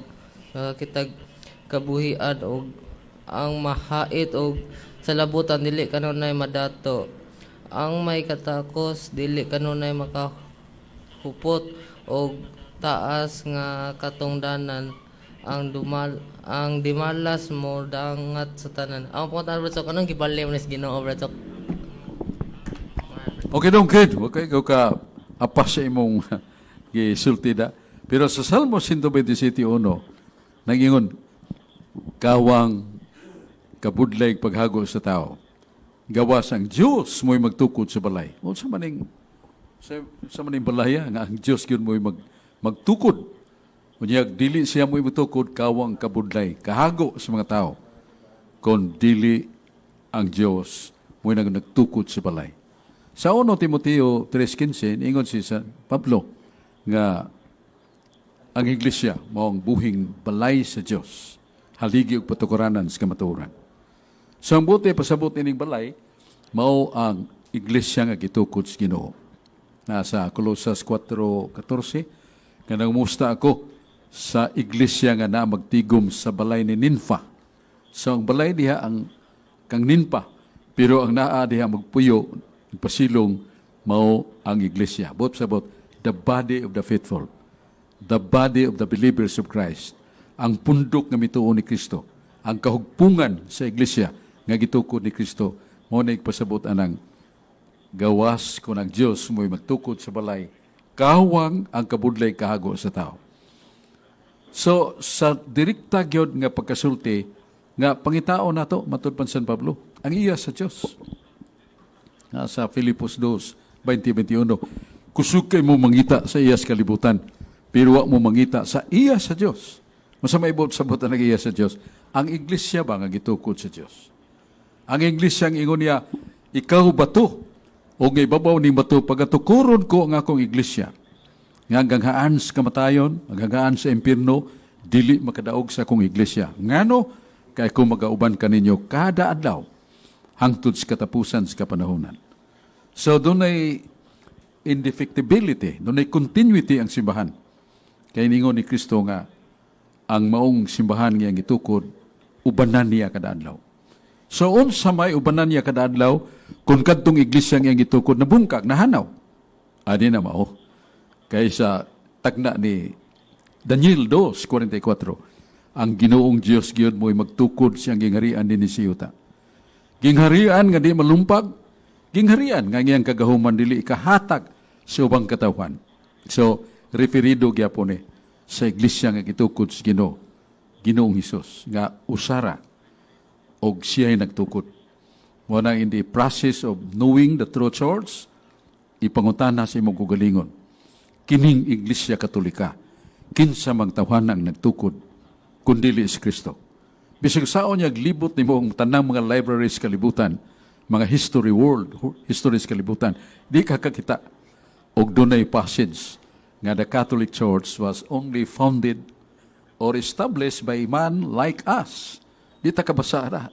kabuhian og ang mahait og salabutan dili kanunay madato. Ang may katakos dili kanunay makahupot og taas nga katungdanan, ang dimalas mo dangat sa tanan. Ang pangutana, Brad Sok, anong gibali mo ni sa Ginoo, Brad Sok?
Okay dong, kid. Okay, ikaw ka apas sa imong gisulti da. Pero sa Salmo 127.1, nangingon, kawang kabudlay paghago sa tao. Gawas ang Diyos mo'y magtukod sa balay. O sa maning balaya nga ang Diyos yun mo'y magtukod. Unya dili siya mo'y magtukod, kawang kabudlay, kahago sa mga tao. Kon dili ang Diyos mo'y nagtukod sa balay. Sa 1 Timoteo 3:15, ingon si San Pablo nga ang iglesia mao ang buhing balay sa Dios, haligi ug patukuranan sa kamatuoran. So ang buti pasabot ining balay mao ang iglesia nga gitukod sa Ginoo. Nasa Colosas 4:14 nga nangumusta ako sa iglesia nga naa magtigom sa balay ni Ninfa. So ang balay diha ang kang Ninfa, pero ang naa diha magpuyo, pasilong, mao ang iglesia. Buot sabot, the body of the faithful, the body of the believers of Christ, ang pundok nga mituo ni Kristo, ang kahugpungan sa iglesia nga gitukod ni Kristo, mao na igpasabot anang gawas kung ang Dios mo'y magtukod sa balay, kawang ang kabudlay kahago sa tao. So, sa direkta gyud nga pagkasulti, nga pangitao nato, matud pa San Pablo, ang iya sa Dios. Sa Filipos 2, 20-21, kusog kay mo mangita sa iya sa kalibutan, pero wa mo mangita sa iya sa Dios. Masama ibot sabot ang iya sa Dios. Ang iglesia ba nga gitukod sa Dios? Ang iglesia ang ingon niya, ikaw bato, o nga ibabaw ni bato, pagatukuron ko ang akong iglesia. Nga ang ganghaan sa kamatayon, ang ganghaan sa impierno, dili makadaog sa akong iglesia. Ngano, kay kung magauban kaninyo kada adlaw, hangtod sa katapusan sa kapanahonan. So, dunay indefectibility, dunay continuity ang simbahan. Kay ningon ni Kristo nga, ang maong simbahan nga itukod, ubanan niya kada adlaw. So unsa may ubanan niya kada adlaw kung kadtong iglesia nga iyang gitukod nabungkag, nahanaw? Ani na mao. Kaysa tagna ni Daniel 2:44, ang Ginoong Dios gyud mo'y magtukod siyang gingharian dinhi sa yuta. Gingharian nga di malumpag, gingharian nga iyang kagahuman dili ikahatag sa ubang katawhan. So, referido gyapon ni sa iglesia nga gitukod sa Ginoo, Ginoong Hesus, nga usara og siya'y nagtukod. Mao na in the process of knowing the true Church, ipangutana sa imong kaugalingon. Kining Iglesia Katolika, kinsa mang tawhana ang nagtukod, kundili si Kristo? Bisag saon niya libot nimo ang tanang mga libraries kalibutan, mga history world, histories kalibutan, di ka kakita og dunay passage nga the Catholic Church was only founded or established by man like us. Di ta kabasa na.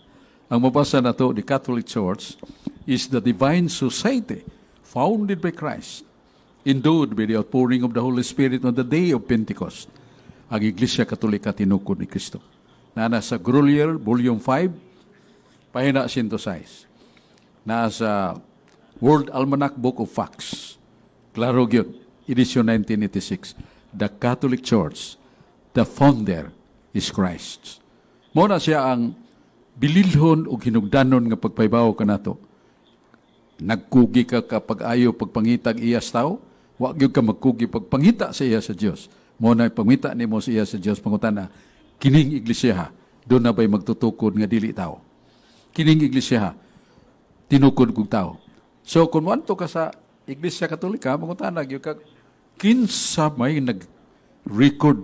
Ang mabasa na to, the Catholic Church is the divine society founded by Christ, endowed by the outpouring of the Holy Spirit on the day of Pentecost. Ang Iglesia Katolika tinukod ni Kristo. Naa sa Grolier, Volume 5, pahina 106. Naa sa World Almanac Book of Facts. Klaro gyud, edition 1986. The Catholic Church, the founder is Christ. Mao na siya ang bililhon o hinugdanon nga pagpaybaw kanato. Nagkugi ka kapag ayo pagpangitag iya sa tao, wa gyud ka magkugi pagpangita sa iya sa Dios. Mao na pangita nimo sa iya sa Dios, pangutana, kining iglesia duna ba'y magtutukod nga dili tao? Kining iglesia tinukod kog tao? So kung moadto ka sa Iglesia Katolika, mangutana gyud ka, kinsa may nag-record,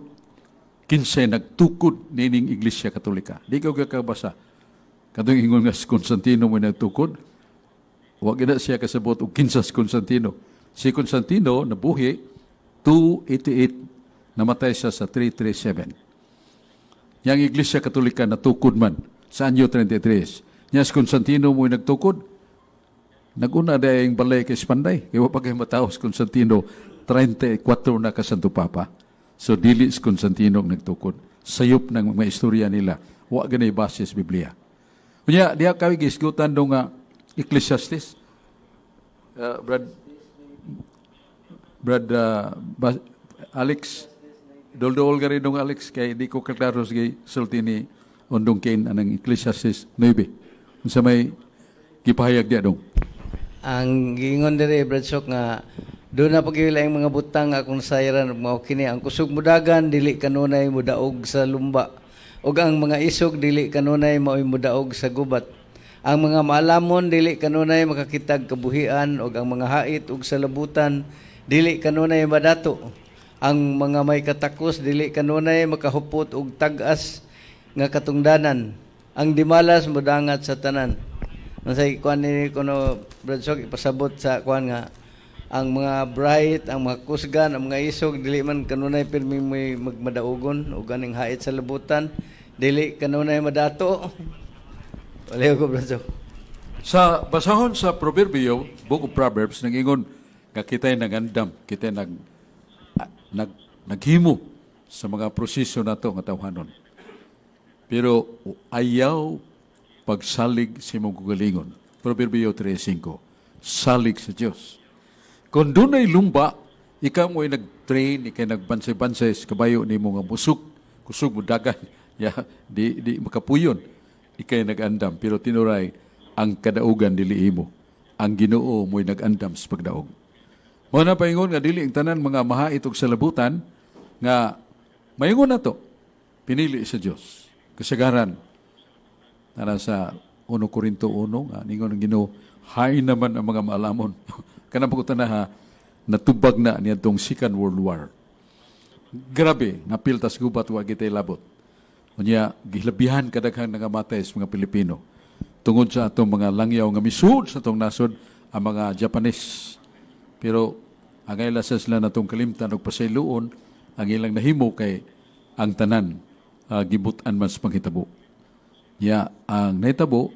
kinsay nagtukod nining Iglesia Katolika? Di ka kabasa. Katong ingon nga si Constantino mo nagtukod, wa gina siya kasabot og kinsa si Constantino. Si Constantino nabuhi 288, namatay siya sa 337. Yang Iglesia Katolika natukod man sa anyo 33. Nya si Constantino mo nagtukod, naguna dayang balay kay Spanday. Kaya wa pa kay matawo si Constantino, 34 na ka Santo Papa. So dili si Constantino ang nagtukod. Sayop ng mga istorya nila. Wa ganay basis Biblia. Unya, diha kami gisgutan do nga Ecclesiastes. Brad Alex, dol-dol ka rin dong Alex, kay di ko kaklaro sa sulti ni Ondong Kane anang Ecclesiastes 9. Unsa may gipahayag diya dong?
Ang giingon diri, Brad Sok, nga duna pa gyud ang mga butang akong sayran ug mao kini: ang kusog mudagan dili kanunay mudaog sa lumba ug ang mga isog dili kanunay maoy mudaog sa gubat. Ang mga maalamon dili kanunay makakitag kabuhian ug ang mga hait og salabutan dili kanunay madato. Ang mga may katakos dili kanunay makahupot og tag-as nga katungdanan. Ang dimalas mudangat sa tanan. Masay kuan ni kuno, Brad Sok, ipasabot sa kuan nga ang mga bright, ang mga kusgan, ang mga isog dili man kanunay pirmi mo'y magmadaugon ug aning hait sa labutan dili kanunay madato. Wala ko, Brad Sok.
Sa basahon sa Proverbio, Book of Proverbs, nangingon nga kita'y nagandam, kita'y nag naghimo sa mga proseso nato nga tawhanon. Pero ayaw pagsalig sa imong kaugalingon. Proverbio 3:5. Salig sa Dios. Kung dunay lumba, ikaw mo'y nag-train, ikaw nagbansay-bansay sa kabayo nimo nga musuk, kusog mo dagan, ya, di makapuyon. Ikay nag-andam, pero tinuray, ang kadaugan dili imo. Ang Ginoo mo'y nag-andam sa pagdaog. Mao na paingon nga dili ang tanan mga mahait og salabutan nga maingon na to pinili sa Dios. Kasagaran nara sa 1 Korinto 1 nga ningon ang Ginoo, hain naman ang mga maalamon. Kanang pagkutana ha, natubag na niadtong Second World War. Grabe, napiltas gubat, wa gitay labot. Unya gilabihan kadaghan nangamatay sa mga Pilipino tungod sa atong mga langyaw nga misud sa atong nasod, ang mga Japanese. Pero ang ila sa sila natong kalimtan og pasayloon ang ilang nahimo kay ang tanan gibutan man sa panghitabo. Ya, ang nahitabo,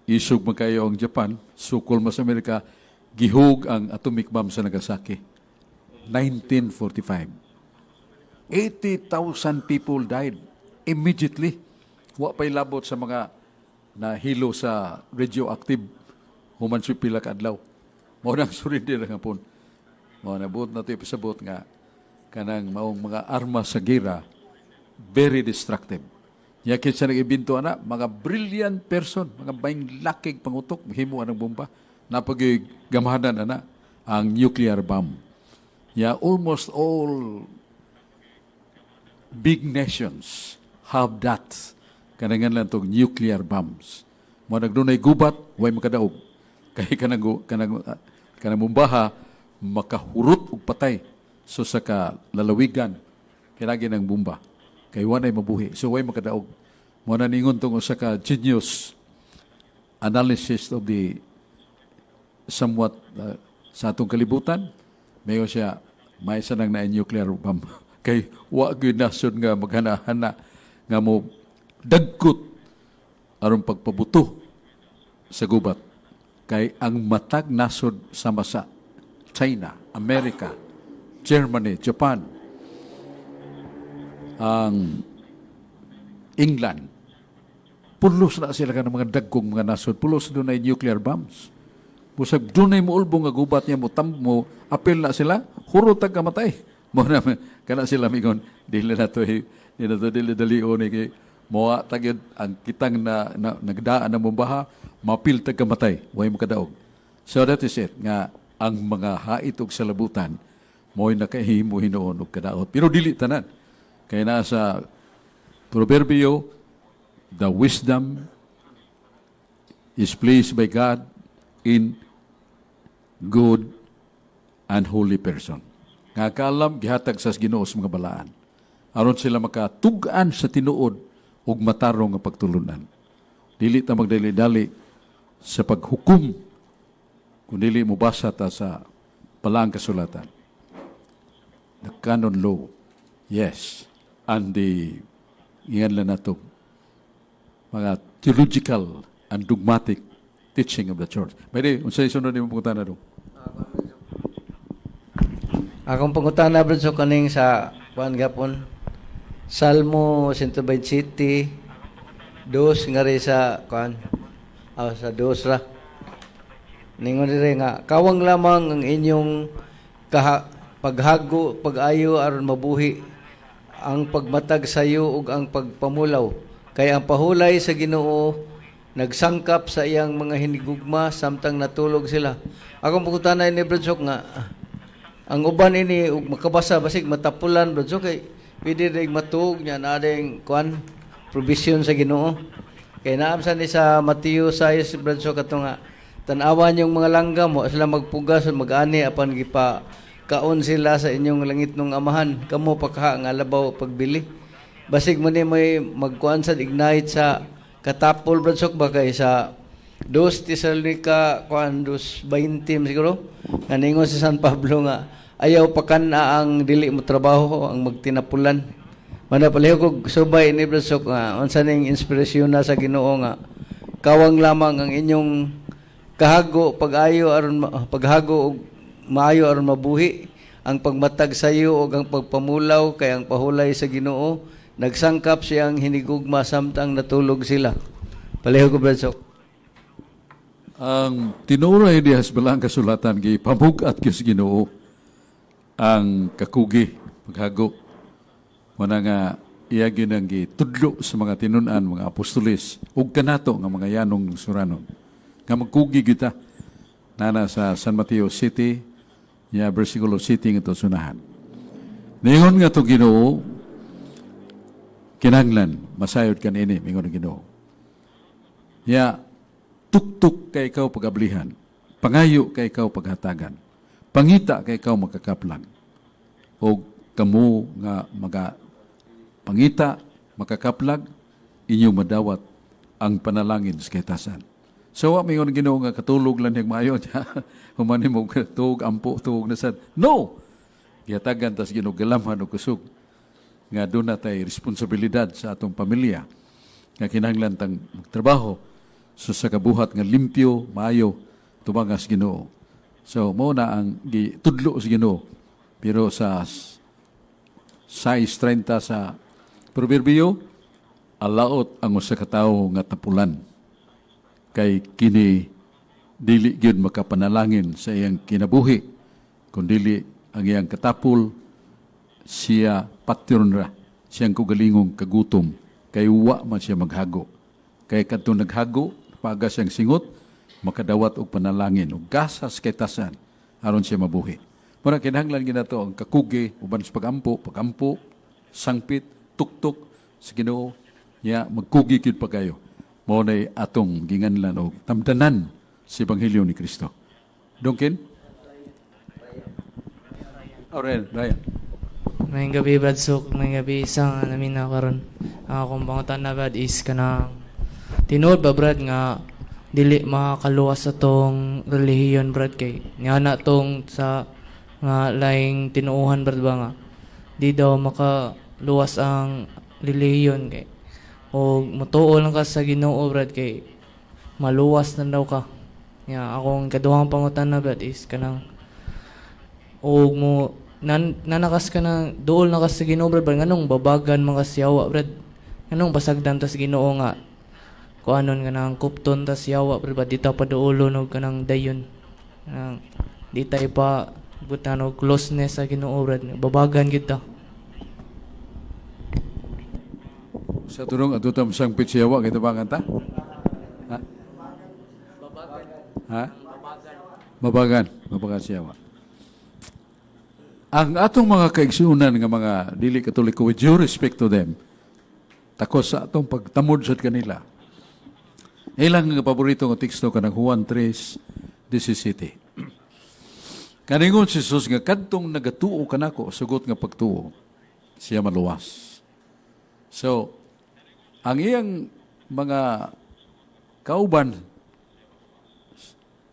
isog man kayo ang Japan, sukol mas Amerika, gihug ang atomic bomb sa Nagasaki. 1945. 80,000 people died immediately. Wa pa'y labot sa mga Nahilo sa radioactive human sa pila ka adlaw. Mao nang surrender nga pon. Mao na buot na ipasabot nga kanang maong mga armas sa gira, very destructive. Ya kinsa nag-ibinto ana, mga brilliant person, mga baing lakig pangutok, himo anang bomba. Napagay gamhanan ana ang nuclear bomb. Ya almost all big nations have that. Kanangan lang tong nuclear bombs. Mo nagdunay gubat, way makadaog. Kay kanang bombaha makahurot og patay. So sa ka lalawigan pinagi ng bomba. Kay wa nay mabuhi. So way makadaog. Mo na ningon tong usa ka genius analysis of the somewhat sa atong kalibutan, mayo siya may isa nang na nuclear bomb kay wa gyud nasod nga maghana-hana nga mo dagkot aron pagpabuto sa gubat kay ang matag nasod sama sa China, America, Germany, Japan, ang England, pulos na sila ka ng mga dagkong mga nasod. Pulos doon ay nuclear bombs. Busag dunay mo ulbong nga gubat niya mo tam mo apil na sila, hurot tag kamatay. Mo na kana sila mingon dili na to, dili na to, dili dali ni kay moa tagyod ang kitang na nagdaan ng bombaha, mapil tag kamatay, way makadaog. So that is it nga ang mga hait og salabutan mo'y nakahimo hinuon og kadaot. Pero dili tanan. Kay naa sa Proverbio, the wisdom is placed by God in good and holy person. Nga kaalam gihatag sa Ginoo sa mga balaan. Aron sila makatug-an sa tinuod ug matarong nga pagtulunan. Dili ta magdali-dali sa paghukom kung dili mo basa ta sa palaang kasulatan. The canon law, yes, and the ingan lang nato mga theological and dogmatic teaching of the church. Pwede, unsay sunod nimo pangutana do?
Akong pangutana, Brad, so kaning sa kuan gapon, Salmo 127 dos nga rin sa kuan, sa dos ra. Ningon dire nga kawang lamang ang inyong paghago pag-ayo aron mabuhi, ang pagmatag sayo ug ang pagpamulaw, kay ang pahulay sa Ginoo nagsangkap sa iyang mga hinigugma samtang natulog sila. Akong pangutana ni, Brad Sok, nga ang uban ini ug makabasa basig matapulan, Brad Sok, kay pwede rin matuog niya na ading kuan provision sa Ginoo. Kay naam sa ni sa Mateo 6, Brad Sok, kato nga tan-awan yung mga langgam mo sila magpugas o mag-ani apan gipa kaon sila sa inyong langit nung amahan. Kamo pa kaha nga labaw pagbili. Basig mo ni may magkuan sa ignite sa katapol, Brad Sok, ba kay sa 2 Tesalonica kuan 2:20 siguro nga ningon si San Pablo nga ayaw pakan ang dili mo trabaho ang magtinapulan. Mana palihog og subay ni, Brad Sok, nga unsa ning inspirasyon na sa Ginoo nga kawang lamang ang inyong kahago pag-ayo aron paghago og maayo aron mabuhi, ang pagmatag sayo ug ang pagpamulaw, kay ang pahulay sa Ginoo nagsangkap siyang hinigugma samtang natulog sila. Palihog ko, Brad Sok.
Ang tinuray diha sa balaang kasulatan, gi pamug-at gyud sa Ginoo ang kakugi paghago. Muna nga iya gyud ang gitudlo sa mga tinun-an, mga apostoles ug kanato nga mga yanong suranon nga magkugi kita nana sa San Mateo City ya versikulo city nga sunahan. Ningon nga to Ginoo, kinahanglan masayod kanini, mingon ang Ginoo. Ya tuktok kay ikaw pagablihan, pangayo kay ikaw paghatagan, pangita kay ikaw makakaplag. O kamo nga maga pangita makakaplag, inyong madawat ang panalangin sa kahitasan. So wa mingon ang Ginoo nga katulog lang niyang maayo niya. Human mo tuog ampo tuog na sad. No. Gihatagan tas Ginoo galamhan og kusog nga doon na tay responsibilidad sa atong pamilya nga kinahanglan tang magtrabaho so sa kabuhat nga limpyo, maayo tubangas Ginoo. So mao na ang gitudlo sa Ginoo. Pero sa 6:30 sa Proverbio, alaot ang usa ka tawo nga tapulan. Kay kini dili gyud makapanalangin sa iyang kinabuhi, kun dili ang iyang katapol siya patyon ra siyang kugalingong kagutom kay wa man siya maghago. Kay kadtong naghago, paga siyang singot, makadawat og panalangin og gasas kay tasan aron siya mabuhi. Mura kinahanglan ginato ang kakugi uban sa pagampo, pagampo, sangpit, tuktok sa Ginoo ya magkugi gyud pa kayo. Mao nay atong ginganlan og tamdanan sa ebanghelyo ni Kristo. Duncan? Oh, Ryan, Ryan.
Maayong gabi, Brad Sok. Maayong gabi, isang naminaw karon. Ang akong pangutana, Brad, is kanang tinuod ba, Brad, nga dili makakaluwas sa tong relihiyon, Brad, kay nga na tong sa nga laing tinuohan, Brad, ba nga di daw makaluwas ang relihiyon kay o mutuo lang ka sa Ginoo, Brad, kay maluwas na daw ka. Ya, akong kaduhang pangutana, Brad, is kanang o mo nanakas ka na duol na ka sa Ginoo, Brad, nganong babagan mga siyawa, Brad? Nganong pasagdan ta sa Ginoo nga kuanon nga nang kupton ta siyawa, Brad, ba di ta paduolon og kanang dayon kanang di ta ipa butan og closeness sa Ginoo, Brad, babagan gid ta?
Sa turong ato tam sangpit siyawa kay tabangan ta? Ha? Ha? Mabagan, mabagan siyawa. Ang atong mga kaigsuonan nga mga dili Katoliko, with due respect to them, takos sa atong pagtamod sa kanila. Ilang nga paborito nga teksto kanang Juan 3:17. Kaningon si Jesus nga kadtong nagatuo kanako, sugot nga pagtuo, siya maluwas. So, ang iyang mga kauban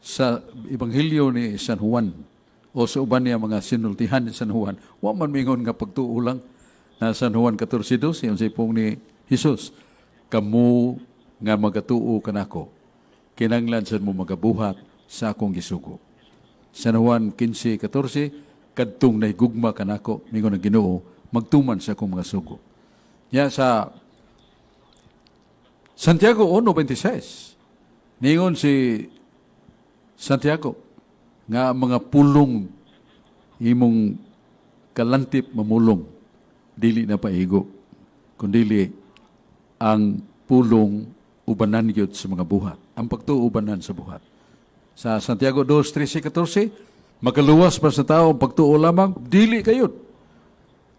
sa Ebanghelyo ni San Juan o sa uban niya mga sinultihan ni San Juan, wa man mingon nga pagtuo lang na San Juan 14:12, unsay pong ni Jesus, "Kamo nga magatuo kanako, kinanglan sad mo magabuhat sa akong gisugo." San Juan 15:14, "Kadtong nahigugma kanako," mingon ang Ginoo, "magtuman sa akong mga sugo." Ya sa Santiago 1:26, ningon si Santiago nga ang mga pulong imong kalantip mamulong dili na paigo kundili ang pulong ubanan gyud sa mga buhat, ang pagtuo ubanan sa buhat. Sa Santiago 2:13-14, makaluwas pa sa tao ang pagtuo lamang? Dili kayod,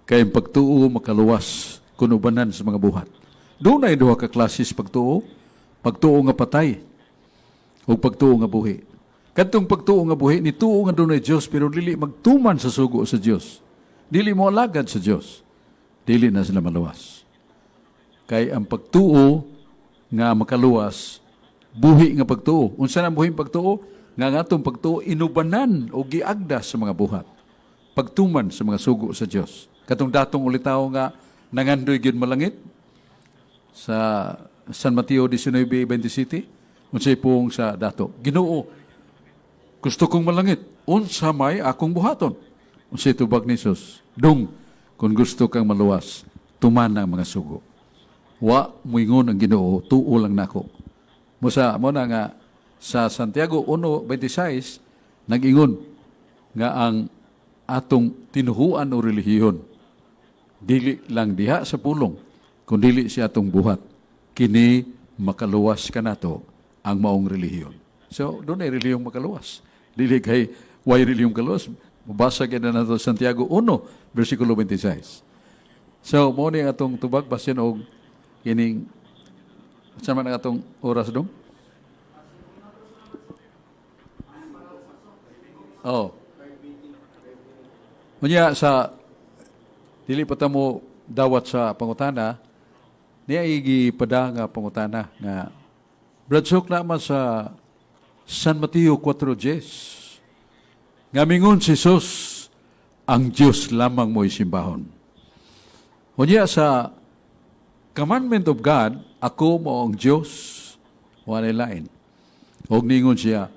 kay ang pagtuo makaluwas kung ubanan sa mga buhat. Dunay duha ka klases pagtuo: pagtuo nga patay ug pagtuo nga buhi. Kadtong pagtuo nga buhi, nituo nga dunay Dios pero dili magtuman sa sugo sa Dios. Dili mo alagad sa Dios. Dili na sila maluwas. Kay ang pagtuo nga makaluwas, buhi nga pagtuo. Unsa na ang buhi nga pagtuo? Nga ang atong pagtuo inubanan o giagda sa mga buhat. Pagtuman sa mga sugo sa Dios. Katong datong ulitawo nga nangandoy gyud malangit sa San Mateo 19:27, unsay pung sa dato? "Ginoo, gusto kong malangit. Unsa may akong buhaton?" Unsay tubag ni Jesus? "Dong, kung gusto kang maluwas, tuman ang mga sugo." Wa muingon ang Ginoo, "Tuo lang nako." Musa mo na nga sa Santiago 1:26 nag-ingon nga ang atong tinuhuan o relihiyon dili lang diha sa pulong kundili sa atong buhat, kini makaluwas kanato ang maong relihiyon. So dunay relihiyong makaluwas, dili kay way relihiyong kaluwas. Mabasa gyud na nato Santiago 1 versikulo 26. So mo ni ang atong tubag basin og kining sa man ang atong oras dong. Oh. Unya sa dili pa ta mo dawat sa pangutana, niya igi pada nga pangutana nga, "Brad Sok, na man sa San Mateo 4:10 nga mingon si Jesus, ang Dios lamang mo'y simbahon. Unya sa commandment of God, ako mo ang Dios, walay lain. Og ningon siya,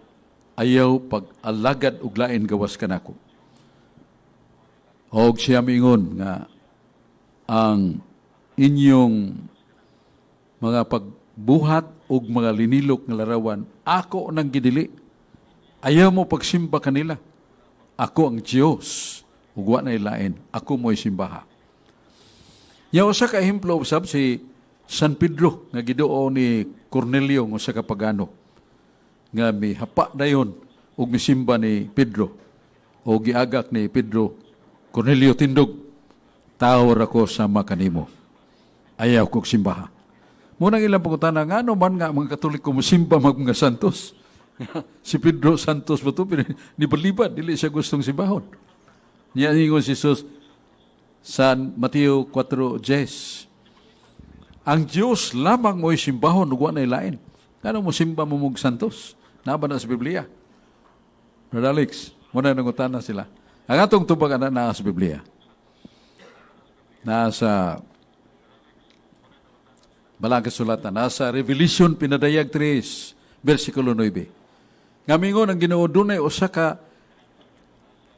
ayaw pag-alagad og lain gawas kanako." Og siya mingon nga ang inyong mga pagbuhat ug mga linilok nga larawan, ako nang gidili. Ayaw mo pagsimba kanila. Ako ang Dios ug wa nay lain. Ako mo'y simbaha. Nya usa ka ehemplo usab si San Pedro nga giduo ni Cornelio nga usa ka pagano nga mihapa dayon ug misimba ni Pedro o giagak ni Pedro, "Cornelio, tindog, tawo ra ko sama kanimo, ayaw kog simbaha." Mao nang ilang pangutana, ngano man nga mga Katoliko mosimba mag mga santos? Si Pedro santos ba to? Pero nibalibad, dili siya gustong simbahon. Niya ingon si Jesus sa Mateo 4:10, ang Diyos lamang mo'y simbahon ug wa nay lain. Ngano mo simba mo mog santos? Naa ba na sa Biblia? Brother Alex, mao na nangutana sila. Ang atong tubag ana naa sa Biblia. Naa sa Balang Kasulatan, nasa Revelation pinadayag 3, versikulo 9. Nga mingon ang Ginoo, dunay usa ka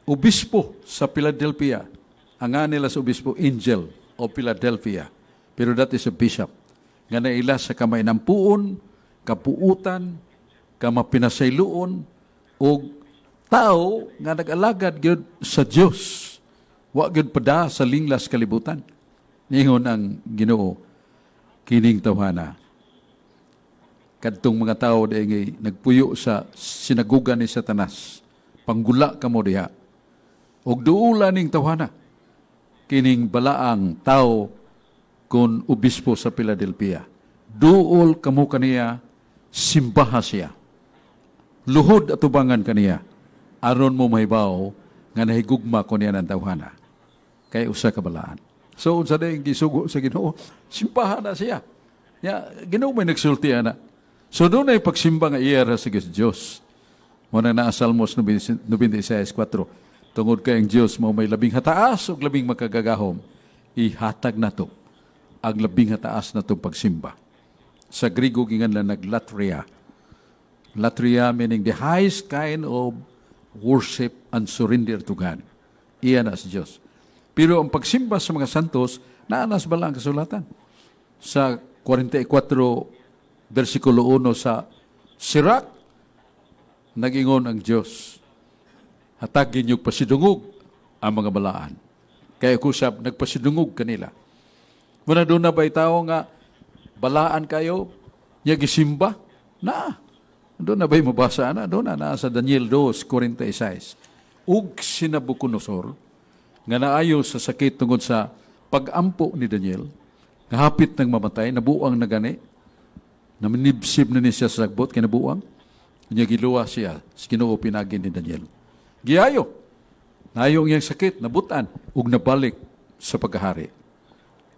obispo sa Philadelphia. Ang nga nila sa obispo, Angel of Philadelphia. Pero that is a bishop. Nga naila sa kamainampuon, kapuutan, kamapinasayloon, o tao nga nag-alagad gyud sa Dios. Wa gyud pada sa linglas kalibutan. Ningon ang Ginoo, kining tawhana, kadtong mga tao diay ngay nagpuyo sa sinaguga ni Satanas, panggula kamo diha. Og duula ning tawhana, kining balaang tao kon obispo sa Philadelphia. Duol kamo kaniya, simbaha siya. Luhod atubangan kaniya, aron mo mahibaw nga nahigugma ko niya ng tawhana. Kay usa ka balaan. So unsa day gisugo sa Ginoo, simbaha na siya. Ya, Ginoo may nagsulti ana. So dunay pagsimba nga iya ra sa Dios. Mao na naa Salmos 96:4. Tungod kay ang Dios mao may labing hataas ug labing makagagahom, ihatag nato ang labing hataas natong pagsimba. Sa Grigo ginganlan naglatria. Latria meaning the highest kind of worship and surrender to God. Iya na sa Dios. Pero ang pagsimba sa mga santos, naa na sa Balang Kasulatan. Sa 44, versikulo 1 sa Sirach, nagingon ang Diyos, "Hatagin niyo pasidungog ang mga balaan." Kaya kusab, nagpasidungog kanila. Muna duna ba tao nga balaan kayo, niya gisimba? Na. Duna ba'y mabasa na? Duna na sa Daniel 2:46. Ug si Nabucodonosor, nga naayo sa sakit tungod sa pag-ampo ni Daniel, nga hapit nang mamatay, nabuang na gani, namanibsib na ni siya sa sagbot, kinabuang, niya giluwas siya sa Ginoo pinagi ni Daniel. Giayo, nayo ang iyang sakit, nabutan, ug nabalik sa pagkahari.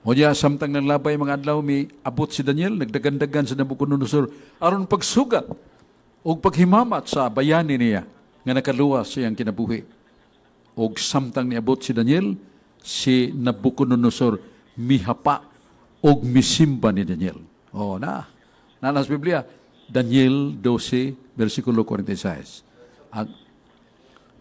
O niya, samtang nang labay mga adlaw, mi abot si Daniel, nagdagandagan sa Nabucodonosor, aron pagsugat, ug paghimamat sa bayani niya, nga nakaluwas siyang kinabuhi. Og samtang niabot si Daniel, si Nabucodonosor mihapa og misimba ni Daniel. Oh, na. Naa sa Biblia, Daniel 12, versikulo 46. Ang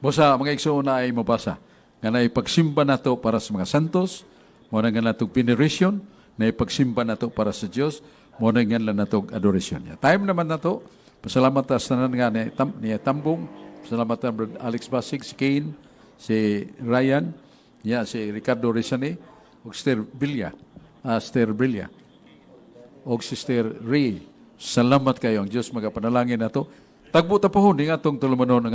Bosa, mga igsoon na ay mabasa nga naipagsimba nato para sa mga santos, mao na nga natong veneration, naipagsimba nato para sa Dios, mao na nga lang natong adoration niya. Time naman nato. Pasalamat ta sa tanan nga niya tambong. Pasalamat ta Brother Alex Basig, si Kane, si Ryan, niya si Ricardo Rizani, ug Sister Villa, Sister Brilla, og Sister Ray. Salamat kayo. Ang Diyos magapanalangin nato. Tagbo ta pohon ning atong tulumanon.